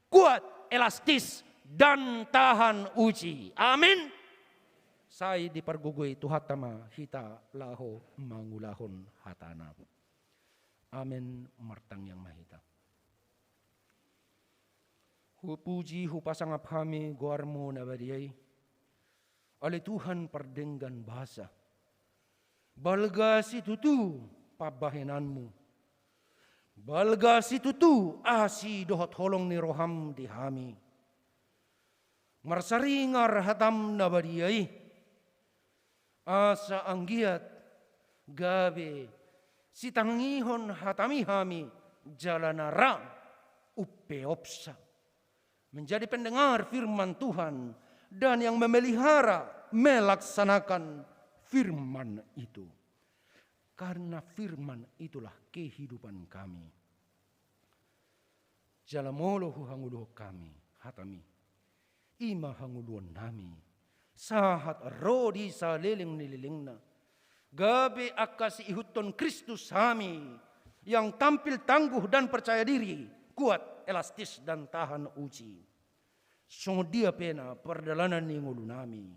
kuat, elastis, dan tahan uji. Amin. Sai dipargogoi Tuhanta ma hita laho mangulahon hatana. Amen. Martangiang ma hita. Hupuji, hupasangap hami goarmu na badia i, ale Tuhan pardenggan basa. Balga situtu pambahenanmu. Balga situtu asi dohot holong ni roham di hami. Marsaringar hatam na badia i, asa anggiat gabe sitangihon hatami hami jala na ra umpeopsa. Menjadi pendengar firman Tuhan dan yang memelihara, melaksanakan firman itu. Karena firman itulah kehidupan kami. Jala molo huhangoluhon hami hatami, i ma hangoluonnami, sahat ro di saleleng ni lelengna, gabe angka siihuthon Kristus hami, yang tampil tangguh dan percaya diri, kuat, elastis, dan tahan uji. Songon dia pe na pardalanan ni ngolunami,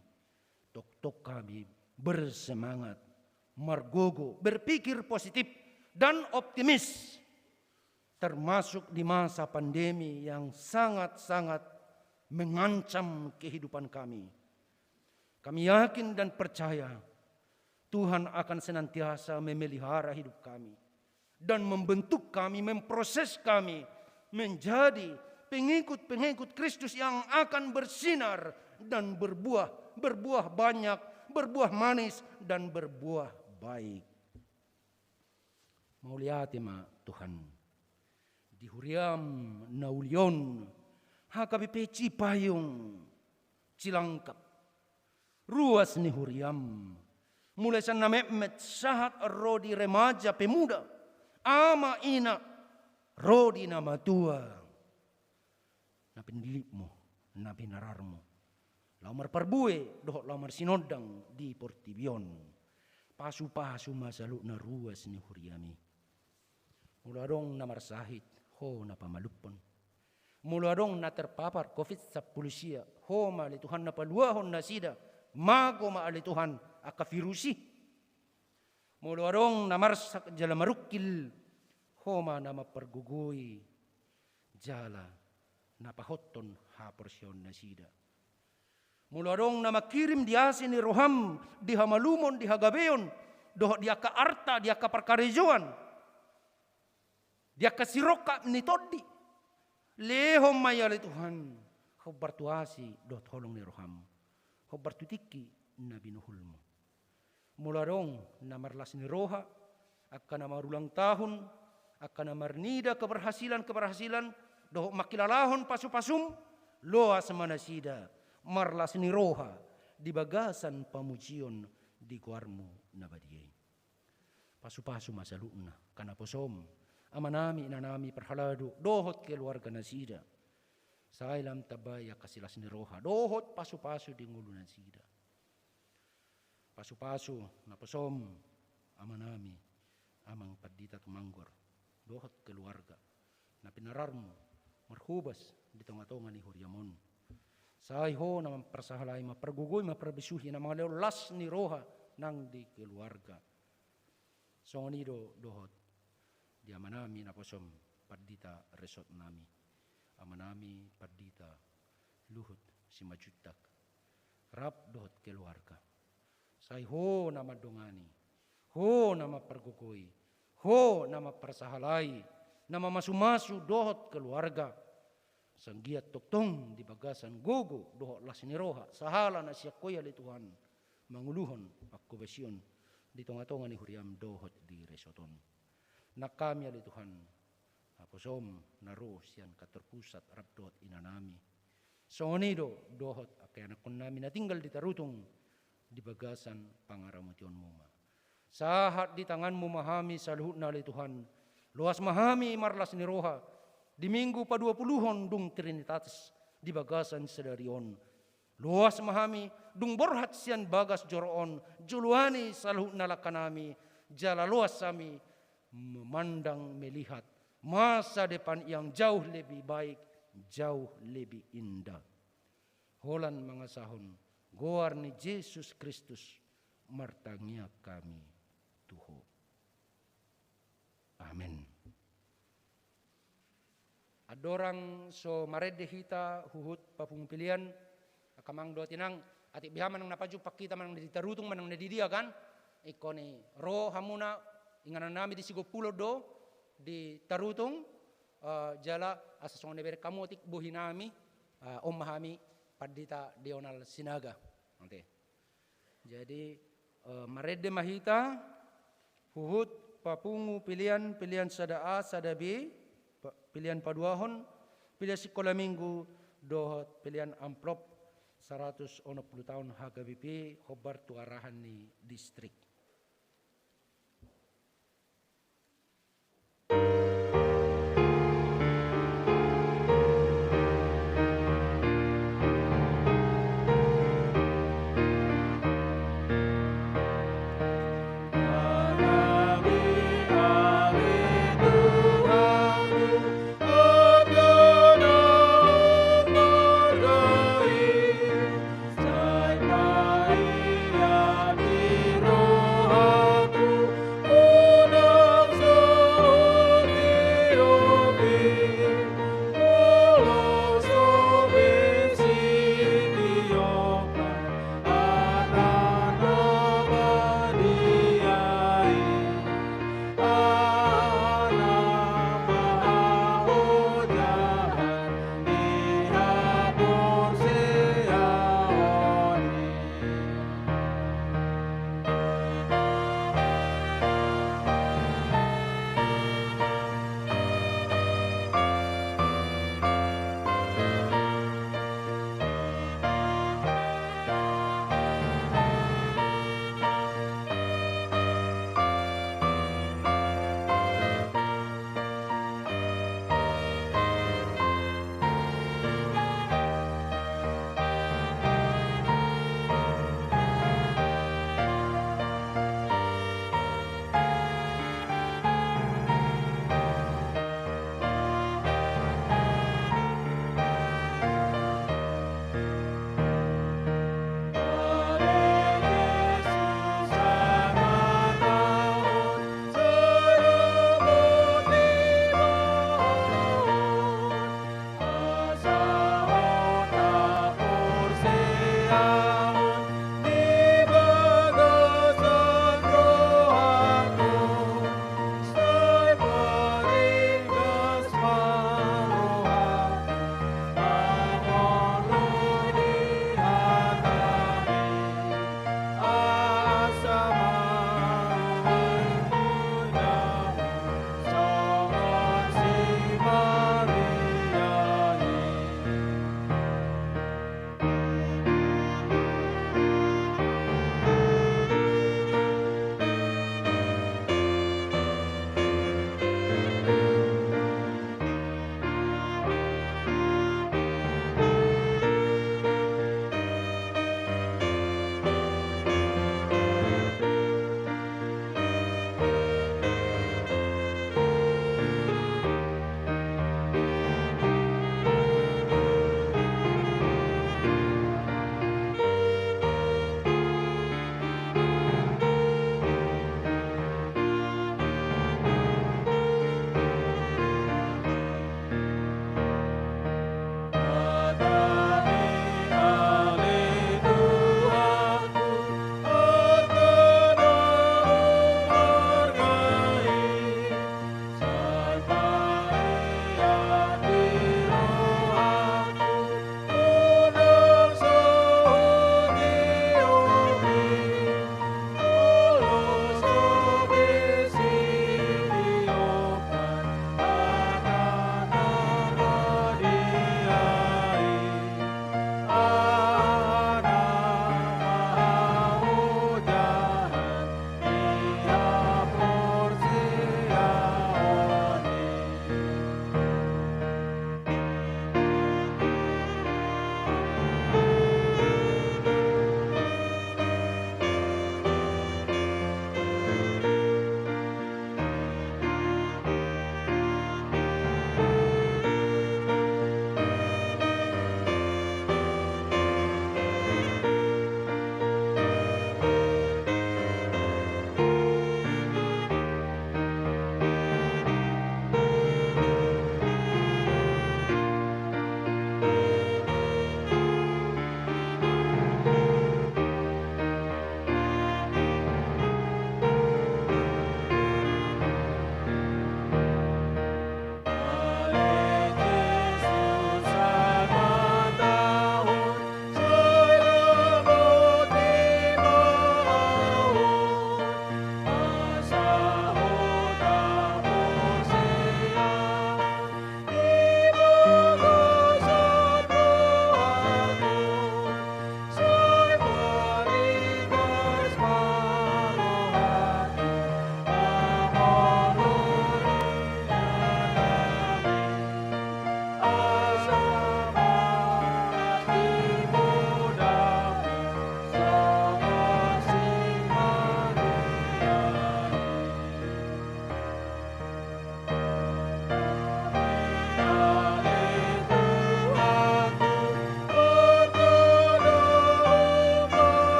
tongtong hami bersemangat, margogo, berpikir positif, dan optimis, termasuk di masa pandemi yang sangat-sangat mengancam kehidupan kami. Kami yakin dan percaya Tuhan akan senantiasa memelihara hidup kami dan membentuk kami, memproses kami menjadi pengikut-pengikut Kristus yang akan bersinar dan berbuah, berbuah banyak, berbuah manis, dan berbuah baik. Mauliate ma Tuhan. Di huriam na uli on, H K B P Cipayung Cilangkap, ruas ni huriam, mulai sian na metmet sahat ro di remaja, pemuda, ama, ina, ro di na matua, na pinillitmu, na pinararmu, laho marparbue dohot laho marsinondang di portibi on. Pasupasu ma saluhutna ruas ni huriami. Molo adong na marsahit, Ho na pamalumhon. Molo adong na terpapar covid sampulu sia, Ho ma ale Tuhan na paluahon nasida, mago ma ale Tuhan angka virus i. Molo adong na marsak jala marungkil, Ho ma na mampargogoi jala na pahothon haporseaon nasida. Molo adong na mangkirim di asi ni roham, di hamalumon, di hagabeon, dohot di angka arta, di angka parkarejoan, di angka sirongkap ni tondi, lehon ma i ale Tuhan, hombar tu asi dohot holong ni roham, hombar tu tingki na binuhulmu. Molo adong na marlas ni roha, angka na marulang tahun, angka na marnida keberhasilan-keberhasilan, dohot mangkilalahon pasupasum, loas ma nasida marlas ni roha di bagasan pamujion di goarmu na badia i. Pasupasu ma saluhutna angka naposom, amanami, inanami, parhalado, dohot keluarga nasida. Sai lam tambai angka silas ni roha dohot pasupasu di ngolu nasida. Pasupasu naposom, amanami, amang Pandita Tumanggor, dohot keluarga, na pinararmu marhobas di tongatonga ni huriam on. Sai Ho na mamparsahalai, mampargogoi, mamparbaisuhi, na mangalehon las ni roha nang di keluarga. Songon i do dohot di amanami naposom, Pandita Resort nami, amanami Pandita Luhut Simanjuntak, rap dohot keluarga. Sai Ho na mandongani, Ho na mampargogoi, Ho na mamparsahalai, na mamasumasu dohot keluarga. Asa anggiat tongtong di bagasan gogo dohot las ni roha, sahala na sian Ho i ale Tuhan, manguluhon panghobasion di tongatonga ni huriam dohot di resort on. Nang hami ale Tuhan, naposom na ro sian kantor pusat rap dohot inanami, Songon i do dohot angka ianakhonnami na tinggal di Tarutung di bagasan pangaramotionmu ma. Sahat di tanganmu ma hami saluhutna ale Tuhan. Loas ma hami marlas ni roha di Minggu paduapuluhon dung Trinitatis di bagasan sadari on. Loas ma hami dung borhat sian bagas joro on, joloani saluhutna langkanami, jala loas hami memandang, melihat masa depan yang jauh lebih baik, jauh lebih indah. Holan mangasahon goar ni Jesus Kristus martangiang hami tu Ho. Amen. Andorang so marende hita huhut papungu pilian, angka amang dohot inang, atik beha manang na pajumpang hita manang na di Tarutung manang na di dia kan, ingkon i ro hamuna, inganannami di Sigompulon do, di Tarutung, eh, jala asa songon na dibereng hamu otik bohinami, eh, on ma hami Pandita Deonal Sinaga. Oke. Jadi, eh, marende ma hita, huhut papungu pilian, pilian sada A, sada B, pa-, pilian paduahon, pilian sikola minggu, dohot pilian amplop saratus onom pulu taon H K B P, hombar tu arahan ni distrik.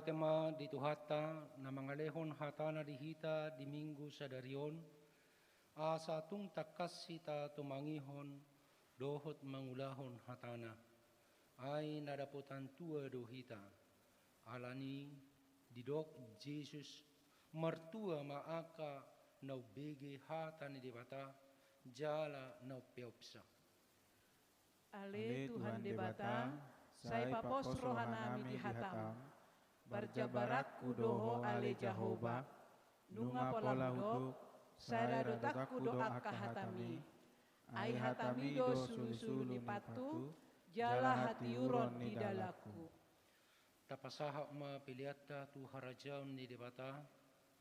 Tema di Tuhanta na mangalehon hatana di hita di Minggu sadari on, asa tung tangkas hita tumangihon dohot mangulahon hatana. Ai na dapotan tua do hita. Alani didok Jesus, martua ma angka na umbege hata ni Debata, jala na umpeopsa. Ale Tuhan Debata, sai papos rohanami di hatam. Parjambaranku do ho ale Jahowa, nunga pola hudok, sai radotanku do angka hatami. Ai hatami do sulusulu ni pathu, jala hatiuron ni dalanku. Tapasahat ma peleanta tu harajaon ni Debata,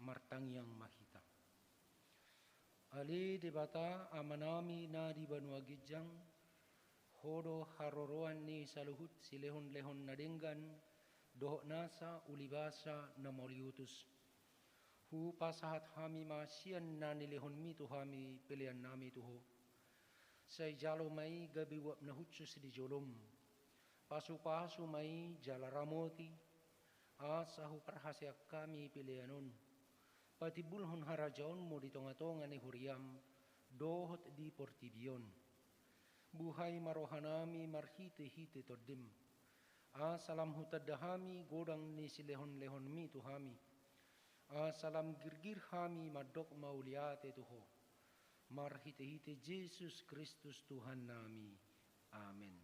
martangiang ma hita. Ale Debata Amanami na di banua ginjang, Ho do haroroan ni saluhut silehonlehon na denggan, dohot nasa ulibasa na mauliutus. Hupasahat hami ma sian na nilehonmi tu hami peleannami tu Ho. Sai jalo ma i gabe uap na hushus di jolom. Pasupasu ma i jala ramoti, asa huparhaseang hami pelean on. Patimbulhon harajaonmu di tongatonga ni huriam, dohot di portibi on. Buhai ma rohanami marhitehite Tondim. Asa lam hutanda hami godang ni silehonlehonmi tu hami. Asa lam girgir hami mandok mauliate tu Ho. Marhitehite Jesus Kristus Tuhannami. Amen.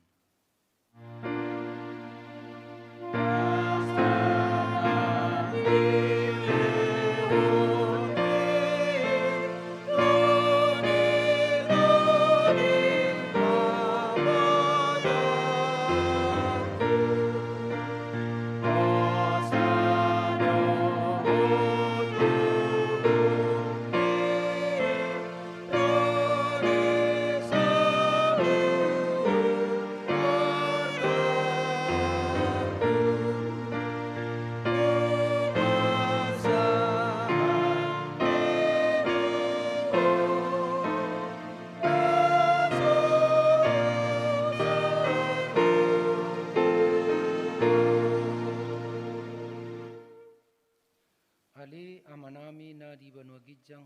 Ale Amanami na di banua ginjang,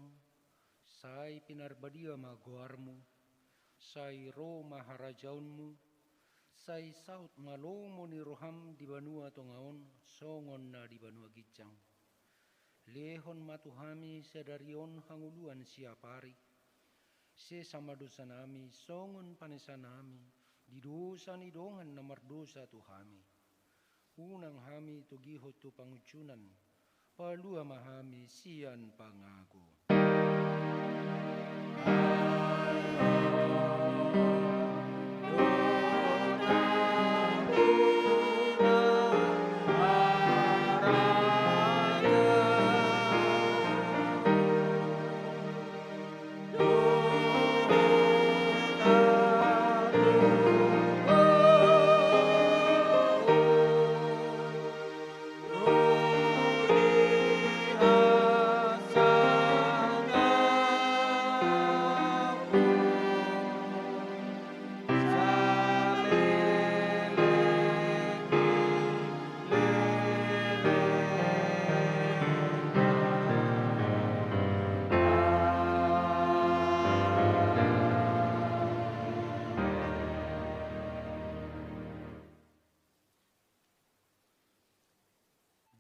sai pinarbadia ma goarmu, sai ro ma harajaonmu, sai saut ma lomo ni roham di banua tonga on, songon na di banua ginjang. Lehon ma tu hami sadari on hangoluan siapari. Sesa ma dosanami, songon panesanami di dosa ni dongan na mardosa tu hami. Unang hami togihon tu pangunjunan, palua ma hami sian pangago.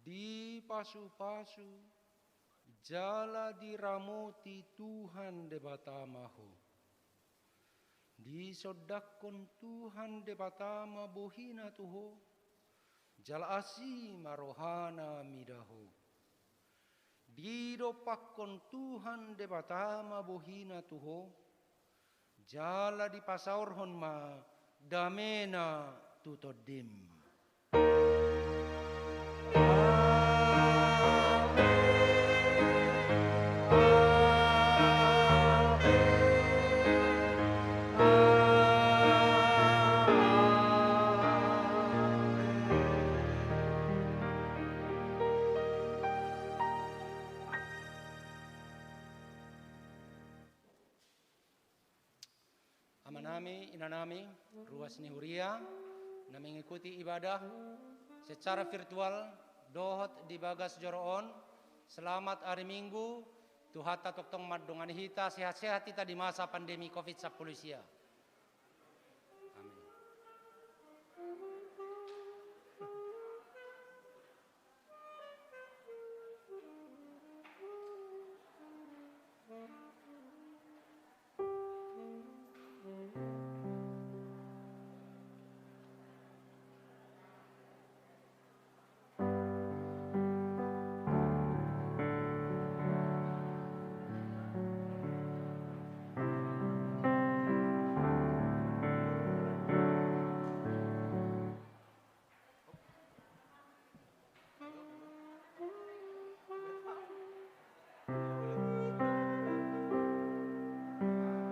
Dipasupasu jala diramoti Tuhan Debata ma ho. Disondangkon Tuhan Debata ma bohina tu ho, jala asi ma rohana mida ho. Didompakkon Tuhan Debata ma bohina tu ho, jala dipasaorhon ma damena tu tondim. Amanami, inanami, ruas ni huria, na mengikuti ibadah secara virtual dohot di bagas joro on. Selamat ari Minggu. Tuhanta tongtong mandongani hita, sehat-sehat hita di masa pandemi covid sampulu sia.